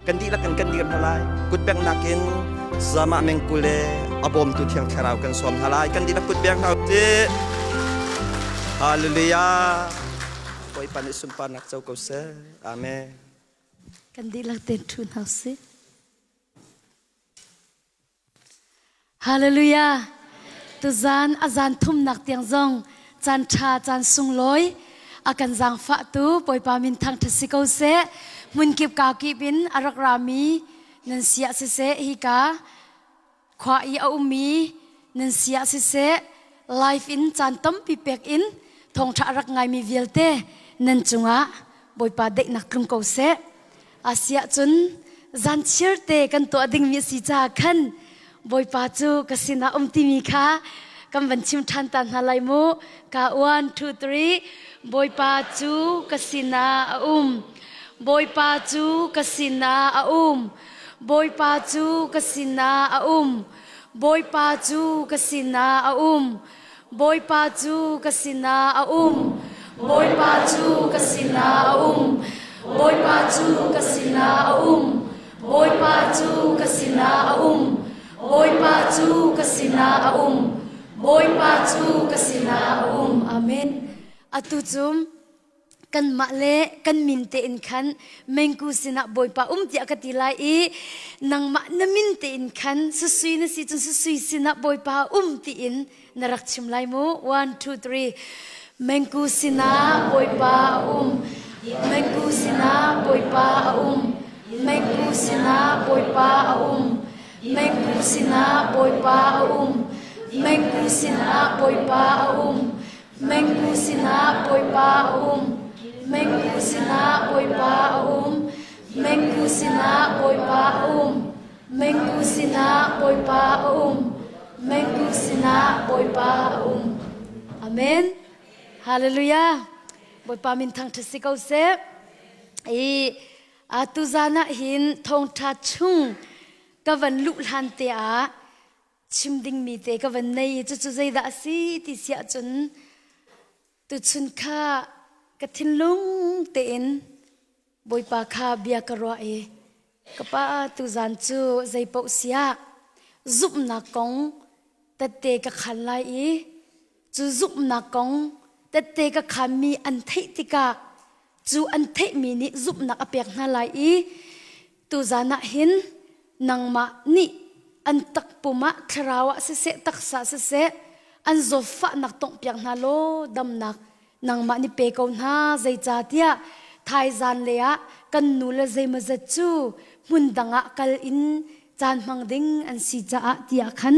Kan dihlak in kan dir hna lai. Kutbengh nakin Zamah Mengku le a bawmtu Thiang Thlarau kan sawm hna lai. Kan dihlak kutbeng hna usih. Hallelujah. Bawipa nih sunparnak co ko seh. Amen. Kan dihlak ten ṭhu hna usih. Hallelujah. Tuzan a zan thumnak tiang zong caan ṭha caan sunglawi a kan zaangfahtu Bawipa min thangṭhat si ko seh. Hmunkip kakip in a rak rami nan siah siseh hika khua i a ummi nan siah siseh live in caan tampi pek in thawngṭha a rak ngaimi vialte nan cungah Bawipa daihnak tlung ko seh. Asiah cun zan chirte kan tuah dingmi a si caah khan Bawipa cu ka sinah um timi kha kan van chim ṭhan ta hna lai mu. Ka 1, 2, 3. Bawipa cu ka sinah a um. Bawipa cu ka sinah a um. Bawipa cu ka sinah a um. Bawipa cu ka sinah a um. Bawipa cu ka sinah a um. Bawipa cu ka sinah a um. Bawipa cu ka sinah a um. Bawipa cu ka sinah a um. Bawipa cu ka sinah a um. Bawipa cu ka sinah a um. Amen. Atu cu kanmah le kan min tein khan mengku sinah Bawipa um tiah ka ti lai i nangmah na min tein khan susui na si cun susui sinah Bawipa um tiin na rak chim lai mu. 1 2 3 Mengku sinah Bawipa a um. Mengku sinah Bawipa a um. Mengku sinah Bawipa a um. Mengku sinah Bawipa a um. Mengku sinah Bawipa a um. Mengku sinah Bawipa a um. Mengku sinah Bawipa a um. Mengku sinah Bawipa a um. Mengku sinah Bawipa a um. Mengku sinah Bawipa a um. Amen. Hallelujah. Bawipa min thangṭhat si ko seh. I atu zan ah hin thawngṭha chung ka van luh hlan te ah chim dingmi te ka van nei i cucu zeidah a si ti si ahcun tuchun kha ka thinlung tein Bawipa kha bia ka ruah i ka pa tuzan cu zeipaoh siah zumhnak kong tette ka khan lai i cu zumhnak kong tette ka khanmi an theih tikah cu an theihmi nih zumhnak a pek hna lai i tuzan ah hin nangmah nih an takpum ah thlarau ah siseh taksa siseh an zawtfahnak tonghpiak hna law damnak nangmah nih pe ko hna. Zeicahtiah thaizan lei ah kan nu le zeimawzat cu hmun dang ah kal in caan hmang ding an si caah tiah khan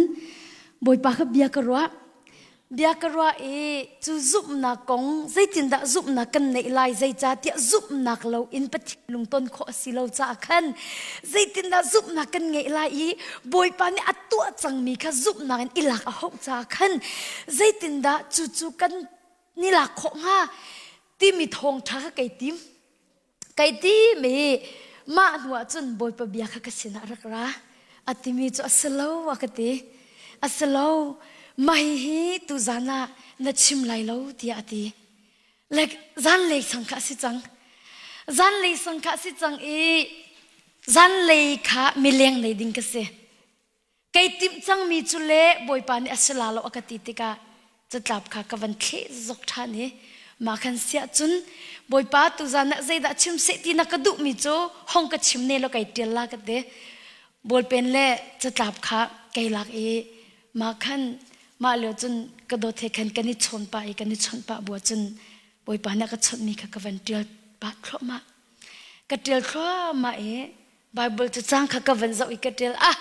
Bawipa kha bia ka ruah. Bia ka ruah i cu zumhnak kong zeitindah zumhnak kan neih lai, zeicahtiah zumhnak lo in Pathian lungton khawh a si lo caah khan zeitindah zumhnak kan ngeih lai i Bawipa nih a tuah cangmi kha zumhnak in i lak a hauh caah khan zeitindah cucu kan ni lak khawh hnga timi thawngṭha kha kai tim. Kai tim i mah hnu ah cun Bawipa bia kha ka sinah rak ra. A timi cu a si lo a ka ti. A si lo, mah hihi tuzan ah na chim lai lo tiah a ti. Like zanlei sang kha a si cang. Zanlei sang kha a si cang i zanlei kha mileng nei ding ka si. Kei timh cangmi cu le Bawipa nih a si la lo a ka ti tikah catlap kha ka van thleh zok ṭhan i mah khan siah cun Bawipa tuzan ah zeidah chim seh ti na ka duhmi cu hong ka chim ne law kai ṭial la ka ti. Ballpen le catlap kha kai lak i mah khan mah lio cun ka dawt he khan kan i chawn pah i kan i chawnh pah bu cun Bawipa nih a ka chawnhmi kha ka van ṭial pah thluahmah. Ka ṭial thluahmah i Bible cu cang kha ka van zoh i ka ṭial. Ah,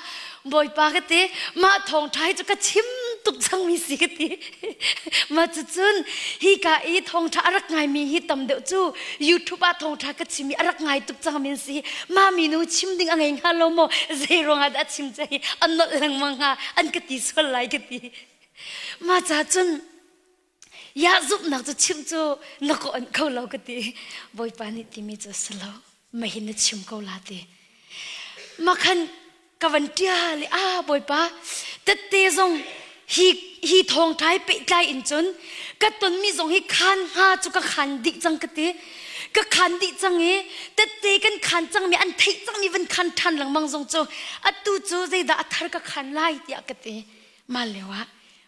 Bawipa ka ti, mah thawngṭha hi cu ka chim tuk cangmi si ka ti. Mah cucun hika i thawngṭha a rak ngaimi hi tam deuh cu YouTube ah thawngṭha ka chim i a rak ngai tuk cangmi an si. Mah minu chim ding a ngei hnga lo maw? Zei ruangah dah a chim cu hi an nolh lengmang hnga, an ka ti sual lai ka ti. Mah ca cun ya zumhnak cu chimh cu na ka onh kho lo ka ti. Bawipa nih timi cu a si lo. Mahin na chim ko la ti. Makhan ka van ṭial i ah Bawipa tette zong hi hi thawngṭha hi pehtlai in cun ka tonmi zong hi khan hnga cu ka khan dih cang ka ti. Ka khan dih cang i tette kan khan cangmi an theih cangmi van khan ṭhan lengmang zong cu atu cu zeidah a thar ka khan lai tiah ka ti. Mah lio ah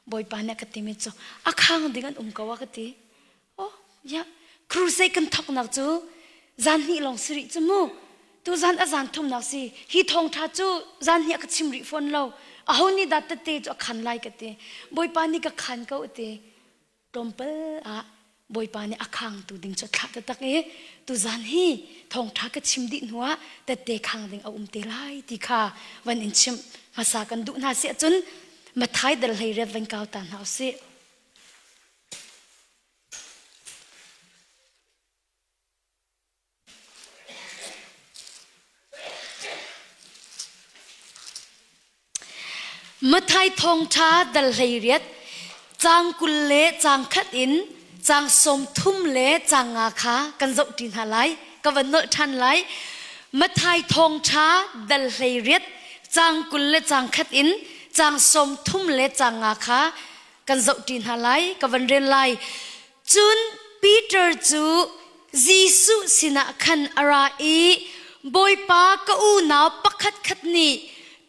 Bawipa nih a ka timi cu a khang ding an um ko a ka ti. Oh, ya. Crusade kan thawknak cu zan hnih lawng si rih cu mu. Tu zan a zan thumnak si. Hi thawngṭha cu zan hnih a ka chim rih fawn lo. Aho nih dah tette cu a khan lai ka ti. Bawipa nih ka khan ko a ti. Tlawmpal ah Bawipa nih a khangtu ding cu a thlah taktak i tuzan hi thawngṭha ka chim dih hnuah tette khang ding a um te lai ti kha van in chimh hmasa kan duh hna si ahcun Mathai dal hlei riat van kau ta hna usih. Mathai thawngṭha dal 18 caang 20 le caang khat in caang 30 le caang nga kha kan zohṭi hna lai. Ka van nolh ṭhan lai. Mathai thawngṭha dal 18 caang 20 le caang khat in caang 30 le caang nga kha kan zohṭi hna lai. Ka van rel lai. Cun Peter cu Jesuh sinah khan a ra i, Bawipa, ka unau pakhatkhat nih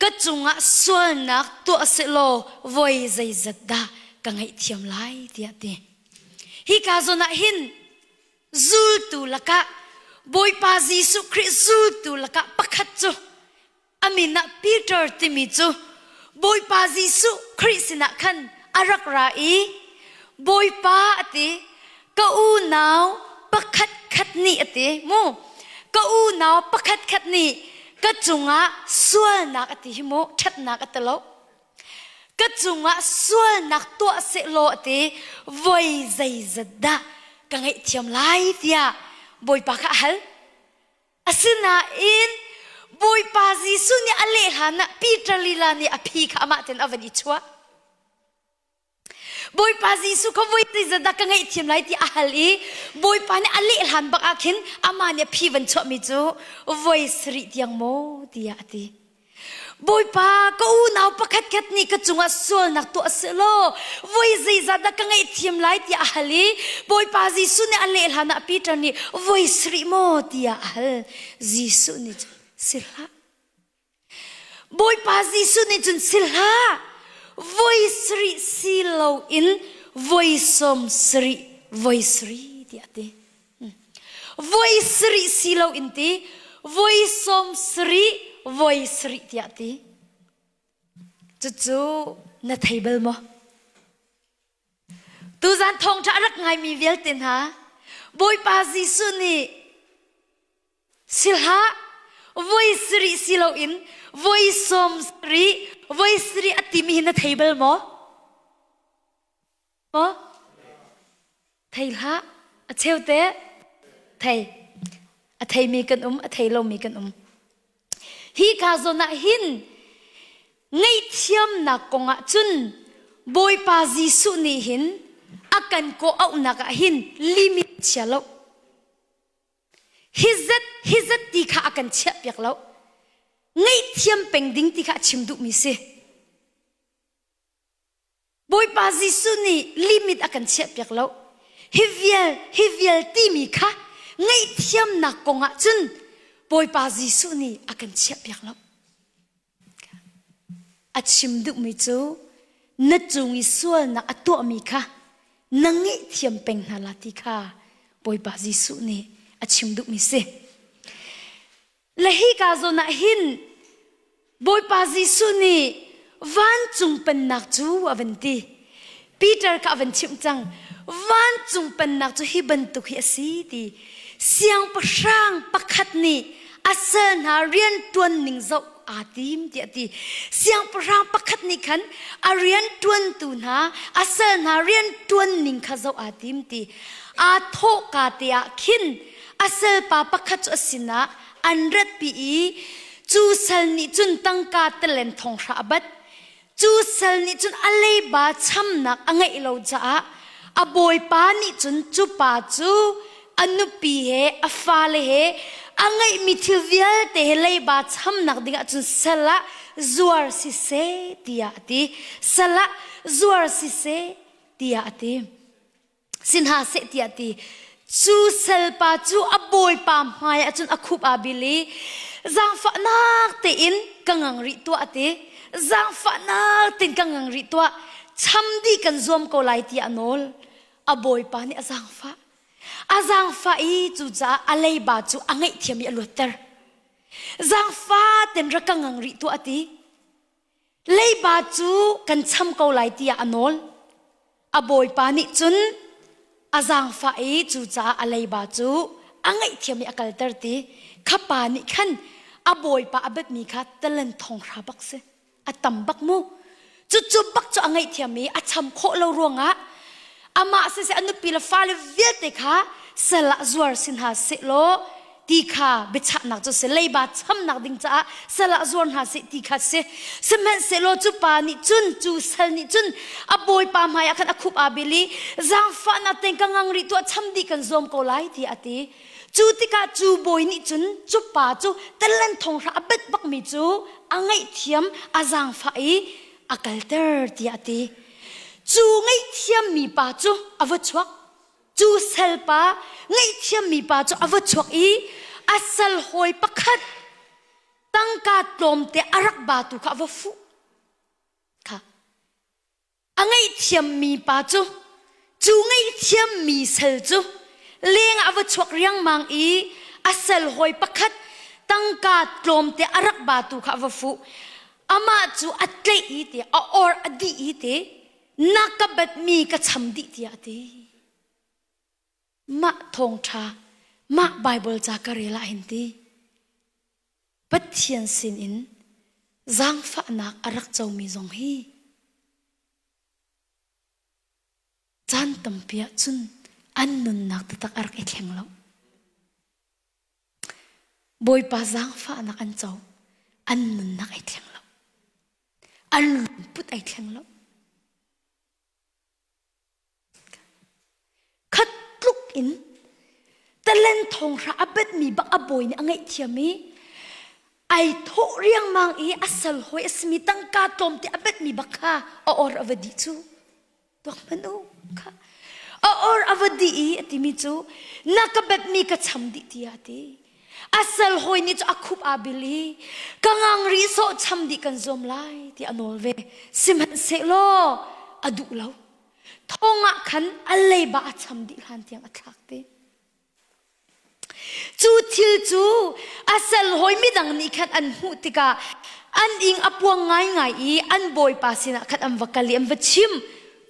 ka cungah sualnak tuah sehlaw voi zeizat dah ka ngaihthiam lai tiah a ti. Hika zawn ah hin zultu lakah Bawipa Jesuh Khrih zultu lakah pakhat cu a min ah Peter timi cu Bawipa Jesuh Khrih sinah khan a rak ra i Bawipa a ti ka unau pakhat khat nih a ti mu ka unau pakhat khat nih ka cungah sualnak a ti hi mu ṭhatnak a ti lo ka cungah sualnak tuah sehlaw a ti voi zeizat dah ka ngaihthiam lai tiah Bawipa kha a hal Asinain Bawipa Jesuh nih a leh hlanah Peter lila nih a phi kha amah ten a van i chuah. Bawipa Jesuh kha voi zeizat ka ngaihthiam lai ti a hal i Bawipa nih a leh hlan bak ah khin amah nih a phi van chuahmi cu voi sarih tiang maw tiah a ti. Bawipa, ka unau pakhatkhat nih ka cungah sualnak tuah sehlaw voi zeizat dah ka ngaihthiam lai tiah a hal i Bawipa Jesuh nih a leh hlanah Peter nih voi sarih maw tiah a hal. Jesuh nih cun si hlah. Bawipa Jesuh nih cun si hlah. Voi sarih si loin voi sawm sarih voi sarih tiah a ti. Voi sarih si loin ti, voi sawm sarih, voi sarih tiah ti. Cucu na thei bal maw? Tuzan thawngṭha a rak ngaimi vialte hna, Bawipa Jesuh nih si hlah, voi sarih si loin voi sawm sarih, voi sarih a timi hi na thei bal maw? Maw? Thei hlah. A cheu te thei. A theimi kan um, a thei lomi kan um. Hi ka zawn ah hin ngaihthiamnak kongah cun Bawipa Jesuh nih hin a kan kawh auhnak ah hin limit chia lo. Hi zat hi zat ti kha a kan chiah piak lo. Ngaihthiam peng ding ti kha a chim duhmi si. Bawipa Jesuh nih limit a kan chiahpiak lo. Hi vial, hi vial timi kha ngaihthiamnak kongah cun Bawipa Jesuh nih a kan chiahpiak lo. A chim duhmi cu na cung i sualnak a tuahmi kha na ngaihthiam peng hna la ti kha Bawipa Jesuh nih a chim duhmi si. Le hika zawn ah hin Bawipa Jesuh nih vancung pennak cu a van ti. Peter kha a van chimh cang. Vancung pennak cu hi bantuk hi a si ti. Siangpahrang pakhat nih a sal hna rian ṭuan ning zoh aa tim tiah a ti. Siangpahrang pakhat nih khan a rian ṭuantu hna, a sal hna rian ṭuan ning kha zoh aa tim ti. Aa thawhka te ah khin a salpa pakhat cu a sinah an ratpi i cu sal nih cun tangka talen thong hra a bat. Cu sal nih cun a leiba chamnak a ngeih lo caah a bawipa nih cun cu pa cu a nupi he a fale he a ngeihmi thil vialte he leiba chamnak dingah cun sal ah zuar siseh tiah a ti. Sal ah zuar siseh tiah a ti. Si hna seh tiah a ti. Cu salpa cu a bawipa hmai ah cun a khup aa bil i zaangfahnak tein ka ngang rih tuah a ti. Zaangfahnak tein ka ngang rih tuah. Cham dih kan zuam ko lai tiah a nawl. A bawipa nih a zaangfah. A zaangfah i cucaah a leiba cu a ngaihthiam i a luatter. Zaangfah ten rak ka ngang rih tuah a ti. Leiba cu kan cham ko lai tiah a nawl. A bawipa nih cun a zaangfah i cucaah a leiba cu a ngaihthiam i a kalter ti. Kha pa nih khan a bawipa a biatmi kha talent thong hra bak si. A tam bak mu. Cucu bak cu a ngaihthiam i a cham khawh lo ruangah amah siseh a nupi le fale vialte kha sal ah zuar si hna sehlaw ti kha biachahnak cu si leiba chamnak ding caah sal ah zuar hna seh ti kha si sihmanhsehlaw cu pa nih cun cu sal nih cun a bawipa hmai ah khan a khup aa bil i zaangfahnak tein ka ngang rih tuah cham dih kan zuam ko lai tiah a ti cu tikah cu bawi nih cun cu pa cu talent thonghra a bet bakmi cu a ngaihthiam a zaangfah i a kalter tiah a ti cu ngaihthiammi pa cu a va chuak Cu salpa ngaihthiammi pa cu a va chuak i a sal hawi pakhat tangka tlawmte a rak batu kha a va fuh. Kha a ngaihthiammi pa cu cu ngaihthiammi sal cu leng ah a va chuak riangmang i a sal hawi pakhat tangka tlawmte a rak batu kha a va fuh. Amah cu a tleih i ti a or a dih i ti na ka batmi ka cham dih tiah a ti. Mah thawngṭha, mah Baibal ca ka rel ah hin ti. Pathian sinin zaangfahnak a rak comi zong hi caan tampi ah cun an nunnak taktak a rak i thleng lo. Bawipa zaangfahnak an co, an nunnak ai thleng lo. An lungput ai thleng lo. Khat tluk in talent thonghra a batmi bak a bawi nih a ngaihthiam i ai thawh riangmang i a sal hawi a simi tangka tlawmte a batmi bak kha a or a va dih cu. Tuak hmanh u kha a or a va dih i a timi cu na ka betmi ka cham dih tiah a ti. A sal hawi nih cu a khup aa bil i ka ngang rih sawh cham dih kan zuam lai ti a nawl ve. Sihmanhsehlaw a duh lo. Thong ah khan a leiba a cham dih hlan tiang a thlak te. Cu thil cu a sal hawi midang nih khan an hmuh tikah an ing a puang ngaingai i an bawipa sinah khan an va kal i an va chim.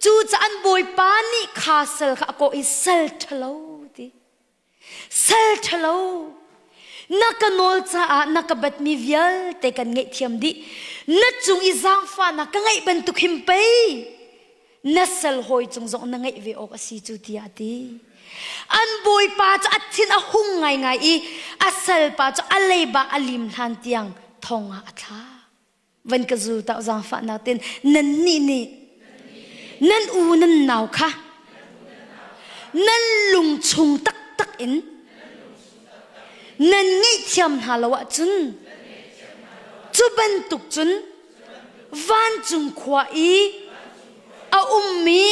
Cucaah an bawipa nih kha sal kha a kawh i sal ṭhalo ti. Sal ṭhalo na ka nawl caah na ka batmi vialte kan ngaihthiam dih. Na cung i zaangfahnak ka ngeih bantuk hin pei na sal hawi cung zong na ngeih ve awk a si cu tiah a ti. An bawipa cu a thin a hung ngaingai i a salpa cu a leiba a lim hlan tiang thong ah a thla. Van ka zul tau zaangfahnak ten nannih nih nan u nan nau kha nan lung chung taktak in nan ngaihthiam hna lo ahcun cu bantuk cun vancung khua i a ummi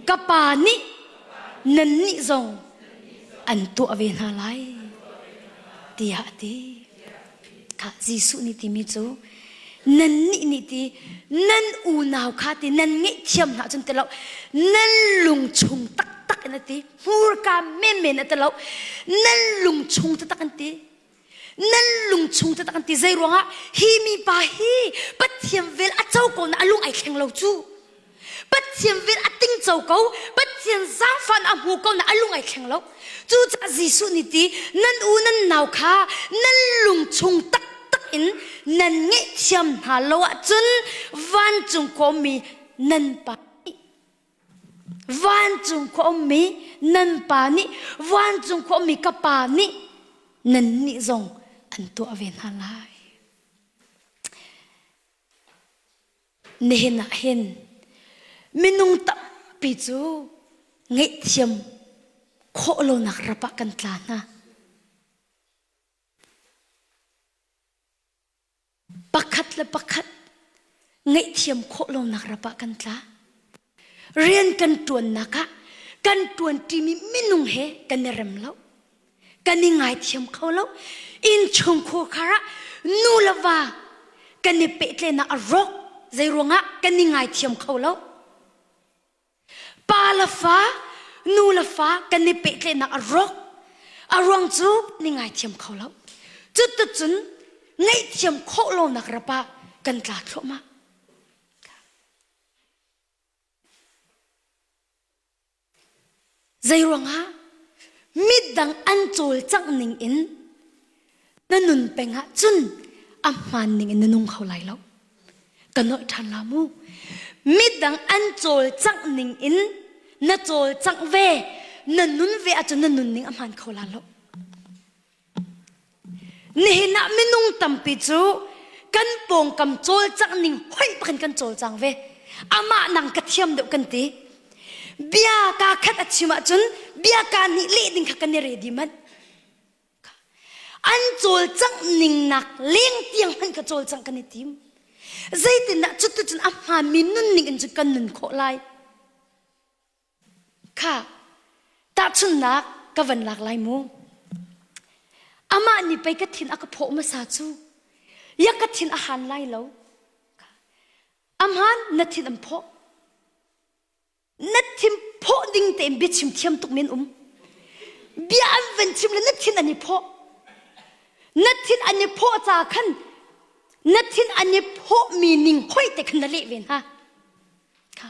ka pa nih nannih zong an tuah ve hna lai tiah a ti. Kha Jesuh nih timi cu nannih nih ti nan unau kha ti nan ngaihthiam hna cun ti lo nan lung chung taktak in a ti hmurka menmen a ti lo nan lung chung taktak an ti nan lung chung taktak an ti zei ruangah hi mi pa hi Pathian vel a co ko na a lung ai thleng lo cu Pathian vel a ting co ko Pathian zaangfan a hmu ko na a lung ai thleng lo cucaah Jesuh nih ti nan u nan nau kha nan lung chung taktak in nan ngaihthiam hna lo ahcun vancung kawmi nan pa Vancung khua ummi nan pa nih vancung khua ummi ka pa nih nannih zong an tuah ve hna lai. Nihin ah hin minung tampi cu ngaihthiam khawh lonak rap ah kan tla hna. Pakhat le pakhat ngaihthiam khawh lonak rap ah kan tla. Rian kan ṭuannak ah Kan ṭuanṭimi minung he kan i rem lo. Kan i ngaithiam kho lo. Innchungkhar khar ah nu le va kan i pehtlenak a rawk. Zei ruangah kan i ngaithiam kho lo. Pa le fa, nu le fa kan i pehtlaihnak a rawk. A ruang cu ni ngaithiam kho lo. Cuticun ngaihthiam khawh lonak rap ah kan tla thluahmah. Zei ruangah midang an cawlcangh ning in na nun peng ah cun a hmaan ning in na nung kho lai lo. Ka nolh ṭhan la mu. Midang an cawlcangh ning in na cawlcangh ve, na nun ve ahcun na nunning a hmaan kho la lo. Nihin ah minung tampi cu kan pawngkam cawlcangh ning hoih pakin kan cawlcang ve. Amah nang ka thiam deuh kan ti. Bia kaa khat a chim ahcun bia kaa hnih leh ding kha kan i ready manh. An cawlcangh ning nak leng tiang hmanh ka cawlcangh kan i tim. Zeitindah cuticun a hmaanmi nunning in cun kan nun khawh lai? Kha tahchunhnak ka van lak lai mu. Amah nih pei ka thin a ka phawh hmasa cu. Ya ka thin a han lai lo. Amhan na thin an phawh. Na thin phawh ding tein biachim thiam tuk men um. Bia an van chim le na thin an i phawh. Na thin an i phawh ca khan na thin an i phawh mi ning hoi te khan na leh ve hna. Kha.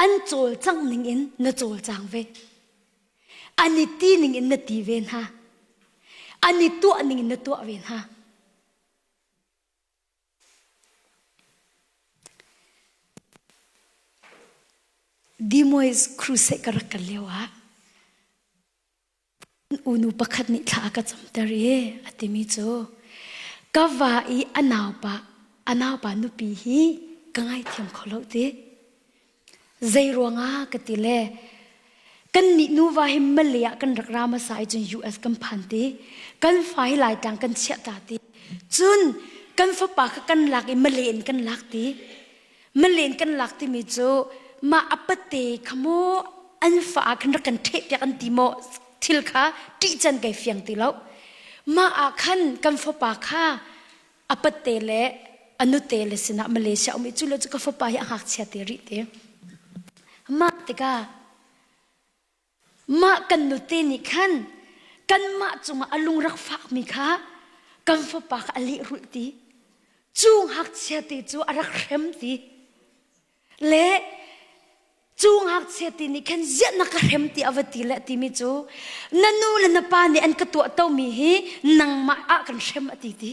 An cawlcangh ning in na cawlcang ve. An i ti ning in na ti ve hna. An i tuah ning in na tuah ve hna. Dimois crusade ka rak kal lio ah Unu pakhat nih thla a ka camter i a timi cu ka va i a naupa a naupa nupi hi ka ngaithiam kho lo ti. Zei ruangah ka ti le kannih nuva hi Malay ah kan rak ra hmasa i cun US kan phan ti. Kan fa hi Laitlang kan chiah ta ti. Cun kan fapa kha kan lak i Malay in kan lak ti. Malen kan lak timi cu mah a pate kha maw an fa ah khan rak kan ṭhehpiak an ti maw thil kha ṭih can kai fiang ti lo. Mah ah khan kan fapa kha a pate le a nute le sinah Malaysia um i cu le cu ka fapa hi a ngakchia te rih te. Mah tikah Mah kan nute nih khan kanmah cungah a lung rak fakmi kha kan fapa kha a lehrulh ti. Cu ngakchia te cu a rak hrem ti. Le cu ngakchia te nih khan ziah na ka hrem ti a va ti le timi cu na nu le na pa nih an ka tuah tomi hi nangmah ah kan hrem a ti ti.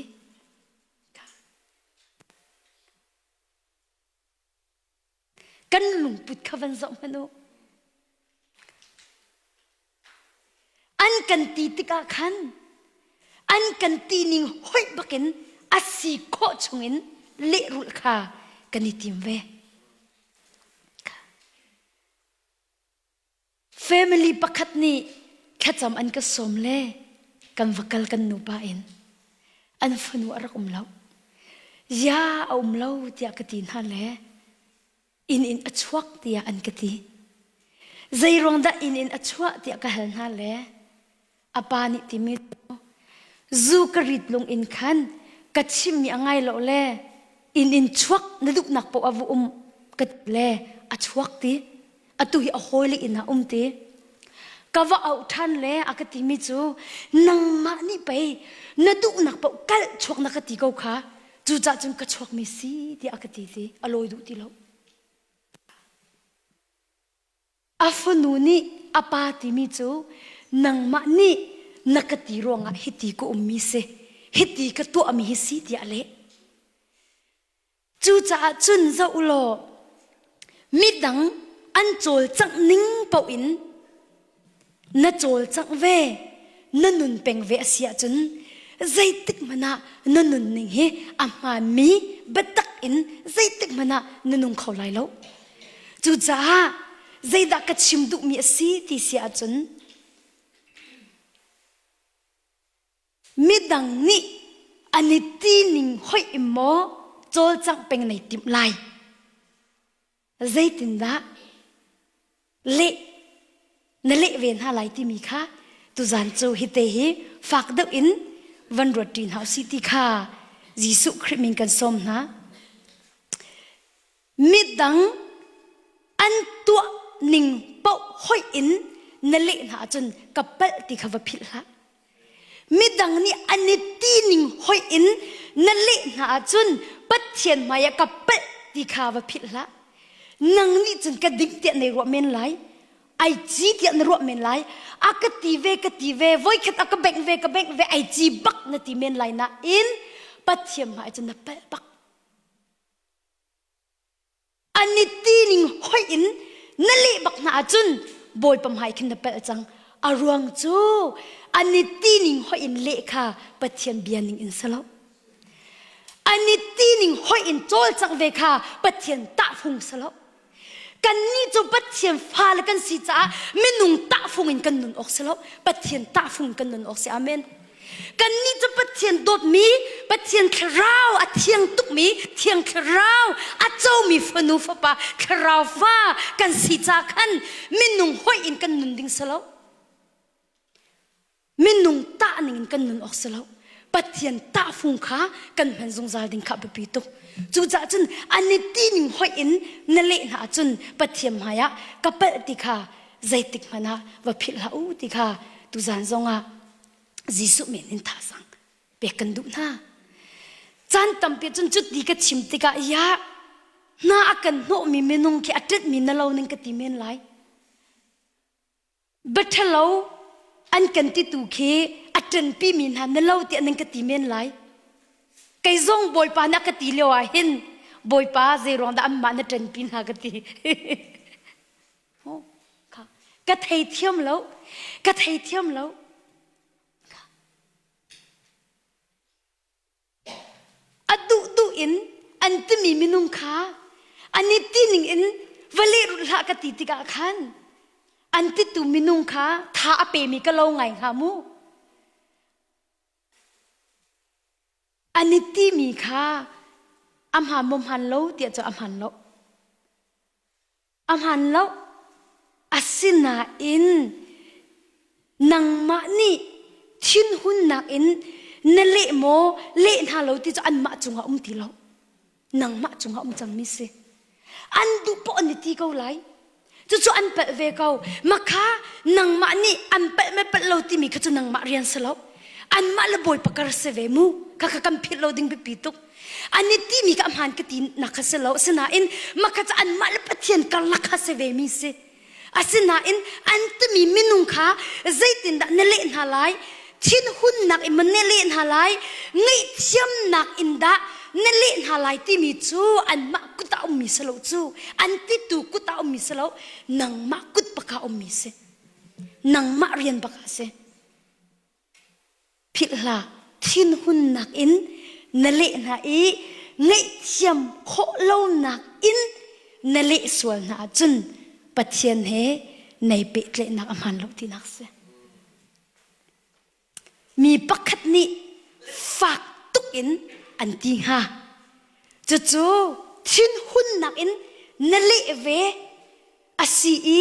Kan lungput kha van zoh hmanh u. An kan ti tikah khan an kan ti ning hoih bakin a si khawh chungin lehrulh kha kan i tim ve. Family pakhat nih thlacam an ka sawm le kan va kal kan nupa in an fanu a rak um lo. Ya a um lo tiah ka ti hna le inn in a chuak tiah an ka ti. Zei ruang dah inn in a chuah tiah ka hal hna le A pa nih timi cu zu ka rit lung in khan ka chimmi a ngai lo le inn in chuak na duhnak paoh a va um ka ti le a chuak ti. Atu hi a hawile inn ah um ti. Ka va auh ṭhan le a ka timi cu nangmah nih pei na duhnak paoh kalh chuak na ka ti ko kha cucah cun ka chuakmi si tiah a ka ti ti a lawi duh ti lo. A fanu nih a pa timi cu nangmah nih na ka ti ruangah hiti ka ummi si, hiti ka tuahmi hi si tiah a leh. Cucaah cun zoh u law midang an cawlcangh ning paoh in na cawlcangh ve, na nun peng ve a si ahcun zeitik hmanh ah na nunning hi a hmaanmi biatak in zeitik hmanh ah na nung kho lai lo. Cucaah zeidah ka chim duhmi a si ti si ahcun midang nih an i ti ning hoih in maw? cawlcangh peng nei timh lai? Zeitindah leh na leh ve hna lai timi kha tuzan cu hite hi fak deuh in van ruat ṭi hna usih ti kha Jesuh Khrih min kan sawm hna. Midang an tuah ning paoh hoih in na leh hna ahcun ka palh ti kha va philh hlah. Midang nih an i ti ning hoih in na leh hna ahcun Pathian hmaiah ka palh ti kha va philh hlah. Nang nih cun ka ding tiah na ruah men lai. Ai ci tiah na ruah men lai. A ka ti ve ka ti ve voikhat a ka bengh ve ka bengh ve ai ci bak na ti men lai nain Pathian hmai cun na palh bak. An i ti ning hoih in na leh bak hna ahcun Bawipa hmai khin na palh cang. A ruang cu an i ti ning hoih in leh kha Pathian bia ning in si lo. An i ti ning hoih in cawlcangh ve kha Pathian tahfung si lo. Kannih cu Pathian fale kan si caah minung tahfung in kan nun awk si lo. Pathian tahfung in kan nun awk si. Amen. Kannih cu Pathian dawtmi, Pathian thlarau a thiang tukmi, thiang thlarau a comi fanu fapa, thlarau fa kan si ca khan minung hoih in kan nun ding si lo. Minung tah ning in kan nun awk si lo. Pathian tahfung kha kan hman zungzal ding kha biapi tuk. Cucaah cun an i ti ning hoih in na leh hna ahcun Pathian hmaiah ka palh ti kha zeitik hmanh ah va philh hlah u ti kha tuzan zongah Jesuh min in thazang pek kan duh hna. Caan tampi cun cuti ka chim tikah ya hna a kan hnawhmi minung khi a ṭetmi na lo ning ka ti men lai. Biaṭhalo an kan titu khi a ṭanpimi hna na lo tiah nan ka ti men lai. Kei zong Bawipa na ka ti lio ah hin Bawipa zeiruang dah anmah na ṭanpi hna ka ti. Ka theithiam lo. Ka theithiam lo. A duhduh in an timi minung kha an i tining in va lehrulh hlah ka ti tikah khan an titu minung kha tha a pemi ka lo ngai hnga mu. An i timi kha a hmaan maw hmaan lo tiah cu a hmaan lo. A hmaan lo. Asinain nangmah nih thinhunnak in na leh maw leh hna lo ti cu anmah cungah um ti lo. Nangmah cungah um cangmi si. An duh poah an i ti ko lai. Cucu an palh ve ko. Makha nangmah nih an palh me palh lo timi kha cu nangmah rian si lo. Anmah le Bawipa kar si ve mu. Khakha kan philh lo ding biapi tuk. An i timi kha hmaan ka ti nak kha si lo. Asinain makha cu anmah le Pathian karlak kha si ve mi si. Asinain an timi minung kha zeitindah na leh hna lai? Thinhunnak in maw na leh hna lai? Ngaihthiamnak in dah na leh hna lai timi cu anmah kut ah ummi si lo cu. An titu kut ah ummi si lo. Nangmah kut bak ah ummi si. Nangmah rian bak ah si. Philh hlah, thinhunnak in na leh hna i ngaihthiam khawh lonak in na leh sual hna ahcun Pathian he nei pehtlaihnak a hmaan lo tinak si. Mi pakhat nih fak tuk in an ti hnga. Cucu thinhunnak in na leh ve a si i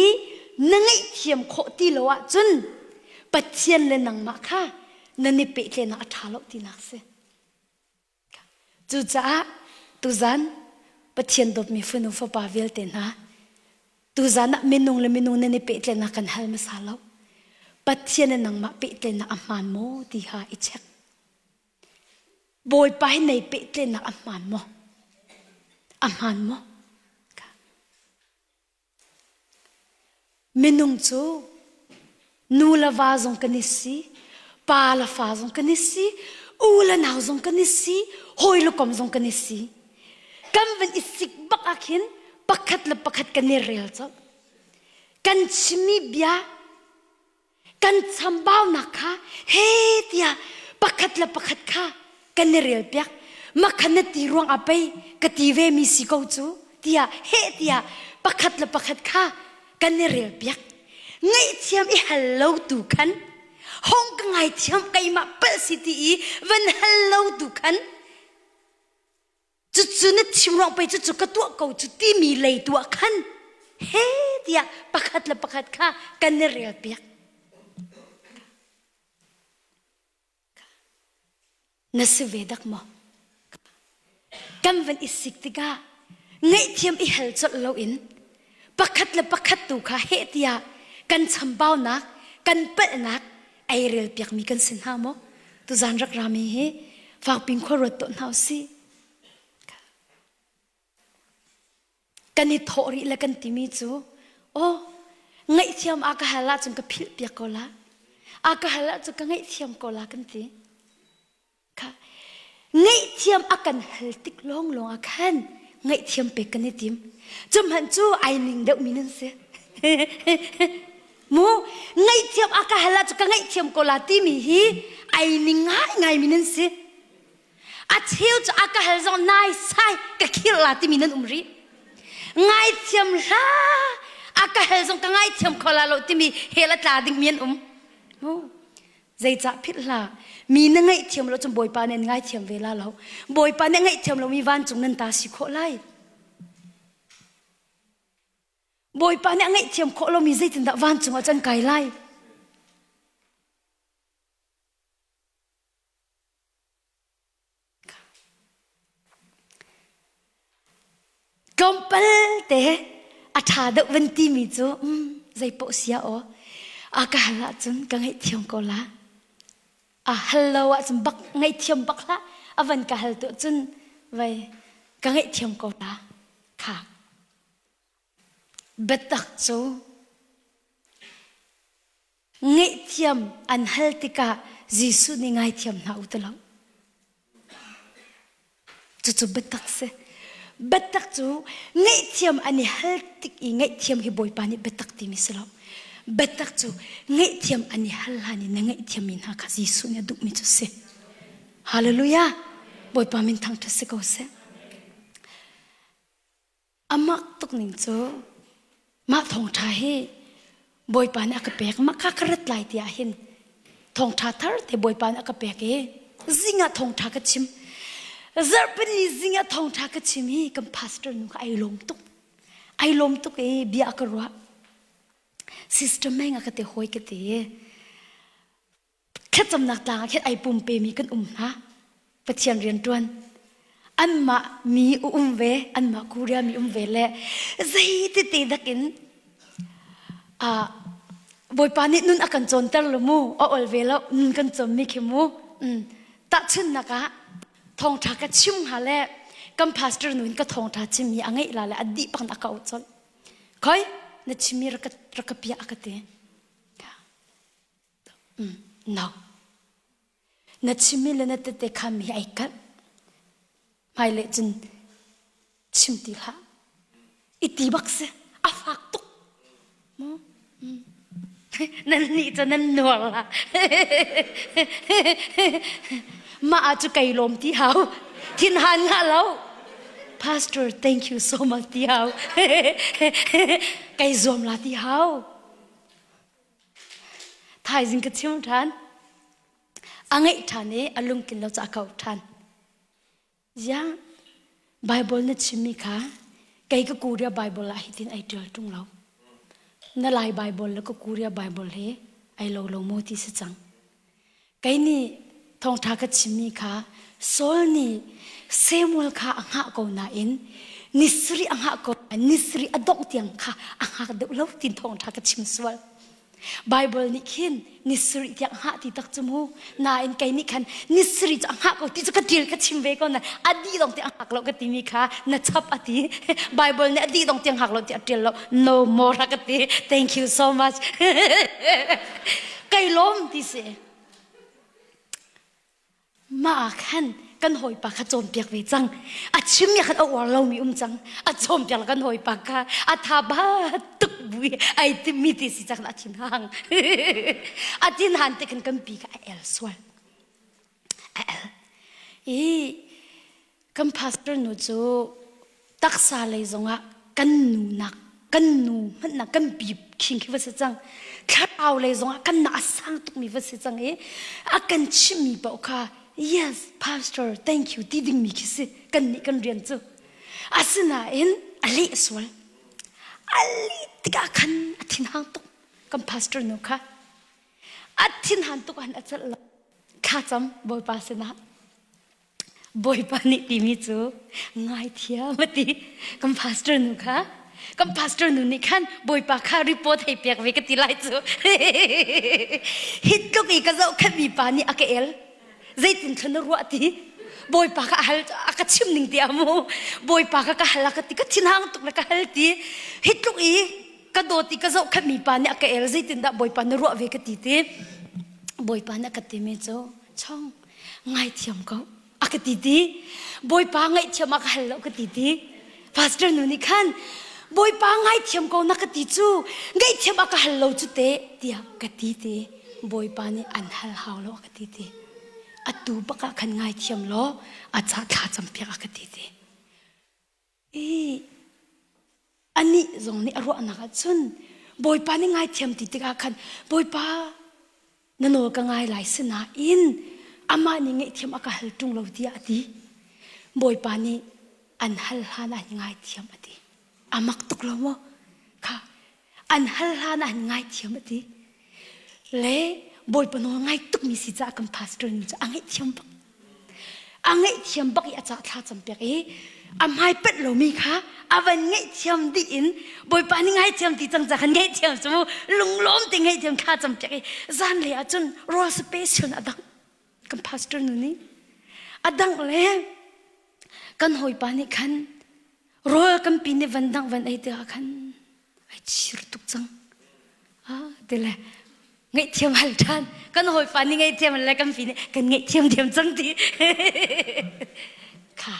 na ngaihthiam khawh ti lo ahcun Pathian le nangmah kha nan i pehtlenak a ṭha lo tinak si. Cucaah tuzan Pathian dawtmi fanu fapa vialte hna tuzan ah minung le minung nan i pehtlenak kan hal hmasa lo. Pathian le nangmah pehtlenak a hmaan maw ti kha i check. Bawipa hi nei pehtlenak a hmaan maw? A hmaan maw? Minung cu nu le va zong kan i si, pa le fa zong kan i si, u le nau zong kan i si, hawi le kom zong kan i si. Kan van i sik bak ah khin pakhat le pakhat kan i rel colh. Kan chimmi bia kan chambaunak kha he tiah pakhat le pakhat kha kan i relpiak makhan na ti ruang ah pei ka ti ve mi si ko cu tiah he tiah pakhat le pakhat kha kan i relpiak ngaihthiam i hal lo tu khan hong ka ngaithiam keimah palh si ti i van hal lo tu khan. Cucu na chim ruang pei cucu ka tuah ko cu timi lei tu ah khan he tiah pakhat le pakhat kha kan i rel piak. Na si ve dak maw? Kan van i sik tikah ngaihthiam i hal colh loin pakhat le pakhat tu kha heh tiah kan chambaunak, kan palhnak ei rel piakmi kan si hna maw? Tuzan rak rami hi fakpin khua ruat tuah hna usih. Kan i thawh rih le kan timi cu aw ngaihthiam a ka hal ahcun ka philh piak ko la a ka hal ahcun ka ngaihthiam ko la kan ti kha ngaihthiam a kan hal tik lawnglawng ah khan ngaihthiam pek kan i tim cu hmanh cu ai ning deuh mi nan si mu ngaihthiam a ka hal ahcun ka ngaihthiam ko la timi hi ai ning ngaingai mi nan si A cheu cu a ka hal zong nai sai ka khirh la timi nan um rih. Ngaithiam hla a ka hal zong ka ngaithiam kho la lo timi hel a tla ding mi an um. Mu zeicah philh hlah mi na ngaihthiam lo cun Bawipa nih an ngaithiam ve la lo. Bawipa nih ngaihthiam lomi vancung nan ta si khawh lai. Bawipa nih a ngaihthiam khawh lomi zeitindah vancung ah cun kai lai? Tlawmpal te a ṭha deuh van timi cu um, zeipaoh sia aw a ka hal ahcun ka ngaihthiam ko la. A hal lo ahcun bak ngaihthiam bak hlah. A van ka hal tu cun vai ka ngaihthiam ko la. Kha. Biatak cu Ngaihthiam an hal tikah Jesuh nih ngaithiam hna u ti lo. Cucu biatak si. Biatak cu ngaihthiam an i hal tik i ngaihthiam hi Bawipa nih biatak timi si lo. Biatak cu ngaihthiam an i hal hlan i na ngaihthiammi hna kha Jesuh nih a duhmi cu si. Hallelujah! Bawipa min thangṭhat si ko seh. A mak tuk ning cu mah thawngṭha hi Bawipa nih a ka pek mah kha ka rat lai ti ah hin thawngṭha thar te Bawipa nih a ka pek i zing ah thawngṭha ka chim zarhpini zing ah thawngṭha ka chim i kan pastor nu kha ai lawm tuk ai lawm tuk i bia a ka ruah sister Meng a ka ti hawi ka ti Thlacamnak tlang ah khin ai pumpemi kan um hna. Pathian rianṭuan. Anmah mi um ve, anmah Korea mi um ve le zeiti te dakin ah Bawipa nih nun a kan cawnter lo mu, a ol ve lo, nun kan cawmmi khi mu. Mm. Tahchunhnak ah thawngṭha ka chim hnga le kan pastor nu in ka thawngṭha chimmi a ngeih la le a dih bak a ka auh colh. Khoi, na chimmi rak ka, rak ka piah a ka ti. No. Na chimmi le na tete khammi hi ai kalh. Hmailei cun chim ti hlah. I ti bak si. A fak tuk. Mu? Nan nih cu nan nuar la. Mah ah cu kei lawm ti hau. Thinhan ngah lo. Pastor, thank you so much ti hau. Kei zuam la ti hau. Thaizing ka chim ṭhan. A ngeih ṭhan i a lungtlin lo caah ka auh ṭhan. Ziang Bible na chimmi kha kei ka Korea Bible ah hitin ai ṭial ṭung lo. Na Lai Bible le ka Korea Bible he ai lo lo maw ti si cang. Kei nih thawngṭha ka chimmi kha Saul nih Samuel kha a hngah ko nain ni sarih a hngah ko ni sarih a dongh tiang kha a hngak deuh lo tin thawngṭha ka chim sual. Bible nih khin ni sarih tiang a hngah ti tak cu mu. Nain kei nih khan ni sarih cu a hngah ko ti cu ka ṭil ka chim ve ko na a dih dong tiang a hngak lo ka timi kha na chap a ti. Bible nih a dih dong tiang hngak lo ti a ṭial lo. No more a ka ti. Thank you so much. Kai lawm ti si. Mah ah khan kan hawipa kha cawnpiak ve cang. A chimmi khan a uar lomi um cang. A cawnpiak kan hawipa kha a tha ba tuk bui ai timi ti si cang a thin hang. A thin han te khan kan pi kha a el sual. A el. I Kan pastor nu cu taksa lei zongah kan nu nak kan nu hmanh nak kan pi khing khi va si cang thlarau lei zongah kan nak a sang tukmi va si cang i a kan chimmi paoh kha Yes, pastor, thank you ti dingmi khi si kan nih kan rian cu. Asinain a leh sual. A leh tikah khan a thinhang tuk kan pastor nu kha. A thinhan tuk han a celh lo. Thlacam Bawipa sinah. Bawipa nih timi cu ngaithiam a ti. Kan pastor nu kha kan pastor nu nih khan Bawipa kha report hei pek ve ka ti lai cu. Hi tluk i ka zohkhenhmi pa nih a ka el. Zeitin thlan na ruah ti? Bawipa kha a hal a ka chim ning ti amu. Bawipa kha ka hal a ka ti ka thinhang tuk le ka hal ti. Hi tluk i ka dawt i ka zohkhenhmi pa nih a ka el zeitindah Bawipa na ruah ve ka ti ti. Bawipa nih a ka timi cu chong ngaithiam ko a ka ti ti bawipa ngaihthiam a ka hal lo ka ti ti pastor nu nih khan bawipa ngaithiam ko na ka ti cu ngaihthiam a ka hal lo cu te tiah ka ti ti bawipa nih an hal hau lo a ka ti ti atu bak ah khan ngaithiam law a ca thla campiak a ka ti ti I anih zong nih a ruahnak ah cun Bawipa nih ngaithiam ti tikah khan Bawipa na nawl ka ngai lai sinain amah nih ngaihthiam a ka hal ṭung lo tiah a ti. Bawipa nih an hal hlan ah ngaithiam a ti. A mak tuk lo maw? Kha an hal hlan ah an ngaithiam a ti. Le Bawipa nawl ngai tukmi si caah kan pastor nu cu a ngaihthiam bak. A ngaihthiam bak i a ca thla cam piak i a hmai pet lomi kha a van ngaihthiam dih in Bawipa nih ngaithiam ti cang ca khan ngaihthiam cu lunglawm te ngaihthiam thla cam piak i zanlei ah cun rawl special a dang kan pastor nu nih a dang le kan hawipa nih khan rawl kan pi nih van dang van ei tikah khan ai chir tuk cang ah ti le ngaihthiam hal ṭhan kan hawipa nih ngaihthiam le kan pi nih kan ngaihthiam diam cang ti kha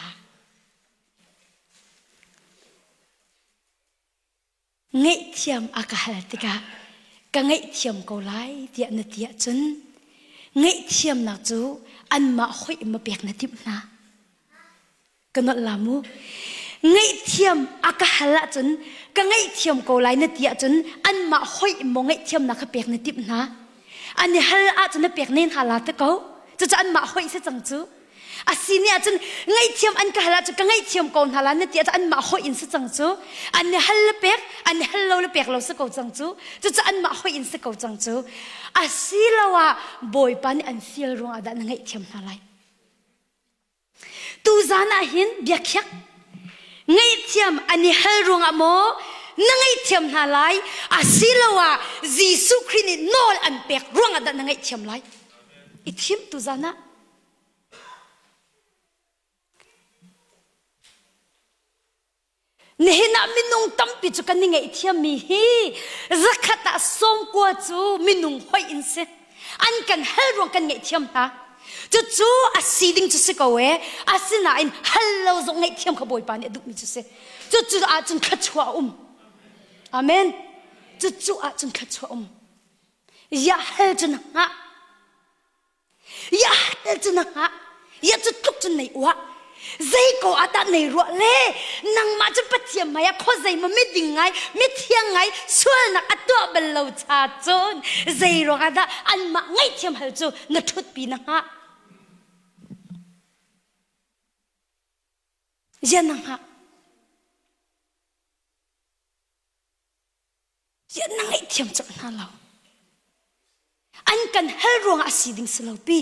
Ngaihthiam a ka hal tikah ka ngaihthiam ko lai tiah na ti ahcun ngaihthiamnak cu anmah hoih ma pek na timh hna. Ka nolh la mu. Ngaihthiam a ka hal ahcun ka ngaihthiam ko lai na ti ahcun anmah hoih maw ngaihthiamnak kha pek na timh hna. An i hal ahcun na pek ne hna la te ko. Cucu anmah hoih si cang cu. A si ni ahcun ngaihthiam an ka hal ahcun ka ngaihthiam ko hna la na ti ahcun anmah hoih in si cang cu. An i hal le pek, an i hal lo le pek lo si ko cang cu. Cucu anmah hoih in si ko cang cu. Asiloah Bawipa nih an fial ruangah dah na ngaihthiam hna lai. Tuzan ah hin biakhiak ngaihthiam an i hal ruangah maw na ngaihthiam hna lai asiloah Jesuh Khrih nih nawl an pek ruangah dah na ngaihthiam lai i thim tuzan ah Nihin ah minung tampi cu kan i ngaihthiammi hi zakhat ah sawmkua cu minung hoih in si. An kan hal ruang kan ngaihthiam hna. Cucu a si ding cu si ko e. Asinain hal lo zong ngaihthiam kha Bawipa nih a duhmi cu si. Cucu ahcun thluachuah a um. Amen. Cucu ahcun thluachuah a um. Ya hal cu na hngah. Ya tel cu na hngah ya cu tluk cun nei uah zei ko ah dah nei ruah le nangmah cu Pathian hmai ah khuazei maw miding ngai mithiang ngai sualnak a tuah bal lo cha cun zei ruang ah dah anmah ngaihthiam hal cu na ṭhutpi na hngah zia na hngah Ziah na ngaihthiam colh hna lo? An kan hal ruangah a si ding si lo pi.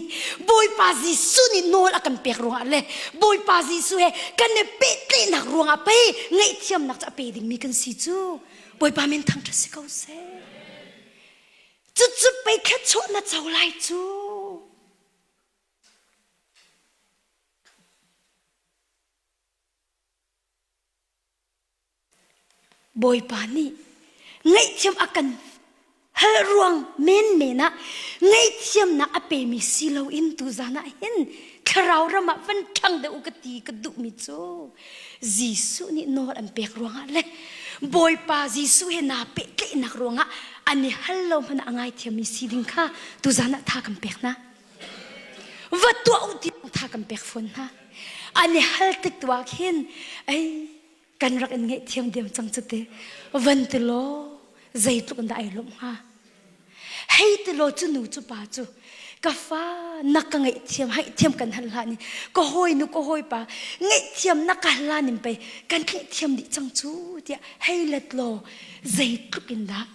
Bawipa Jesuh nih nawl a kan pek ruangah le Bawipa Jesuh he kan i pehtlaihnak ruangah pei ngaihthiamnak cu a pe dingmi kan si cu. Bawipa min thangṭhat si ko seh. Cucu pei thluachuah na co lai cu. Bawipa nih ngaihthiam a kan hal ruang menmen ah ngaihthiamnak a pemi si loin tuzan ah hin thlarau ram ah van ṭhang deuh u ka ti ka duhmi cu Jesuh nih nawl an pek ruangah le Bawipa Jesuh he naa pehtlaihnak ruangah an i hal lo hmanh ah a ngaithiammi si ding kha tuzan ah tha kan pek hna. Va tuah u ti tha kan pek fawn hna. An i hal tik tu ah khin ei kan rak in ngaihthiam diam cang cu te van ti law zeitluk in dah ai lawmh hnga hei ti law cu nu cu pa cu. Ka fa na ka ngaihthiam haihthiam kan hal hlah ni ka hawi nu ka hawi pa ngaihthiam na ka hal ning pei kan ngaihthiam dih cang cu tiah hei let law zeitluk in dah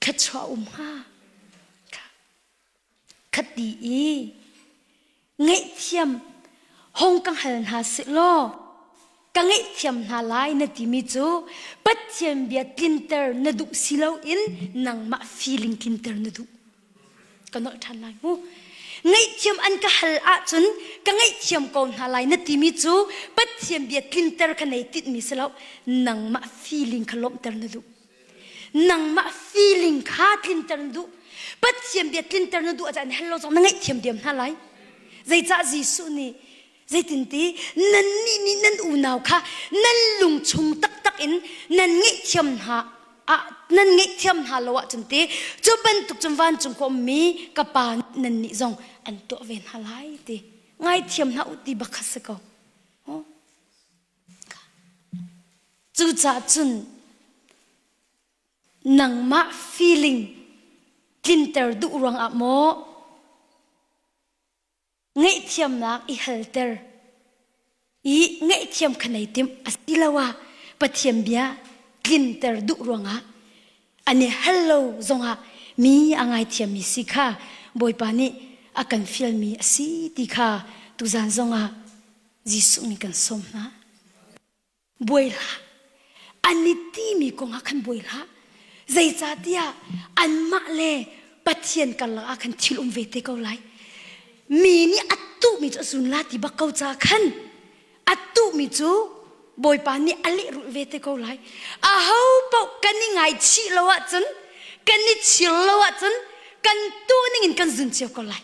thluachuah um hnga Khati i ngaihthiam hong ka hal hna sih law ka ngaihthiam hna lai na timi cu Pathian bia tlinter na duh si loin nangmah feeling tlinter na duh. Ka nolh ṭhan lai mu. Ngaihthiam an ka hal ahcun ka ngaihthiam ko hna lai na timi cu Pathian bia tlinter kha nei tinhmi si lo nangmah feeling kha lawmhter na duh. Nangmah feeling kha tlinter na duh. Pathian bia tlinter na duh ahcun hell lo zong na ngaihthiam diam hna lai. Zeicah Jesuh nih zeitinti nannih nih nan unau kha nan lung chung taktak in nan ngaihthiam hna ah nan ngaihthiam hna lo ahcun ti cu bantuk cun vancung ka ummi ka pa nannih zong an tuah ve hna lai ti ngaithiam hna u ti bak kha si ko. Cucaah cun nangmah feeling tlinter duh ruangah maw ngaihthiamnak i halter i ngaihthiam kha nei timh asiloah Pathian bia tlinter duh ruangah an i hal lo zongah mi a ngaithiammi si kha Bawipa nih a kan fialmi a si ti kha tuzan zongah Jesuh nih kan sawm hna. Buai hlah. An i timi kong ah khan buai hlah. Zeicahtiah anmah le Pathian karlak ah khan thil um ve te ko lai. Mi nih a tuhmi cu a zun la ti bak ko ca khan a tuhmi cu Bawipa nih a lehrulh ve te ko lai. Aho paoh kan i ngaichih lo ahcun, kan i chir lo ahcun, kan tuh ning in kan zun cio ko lai.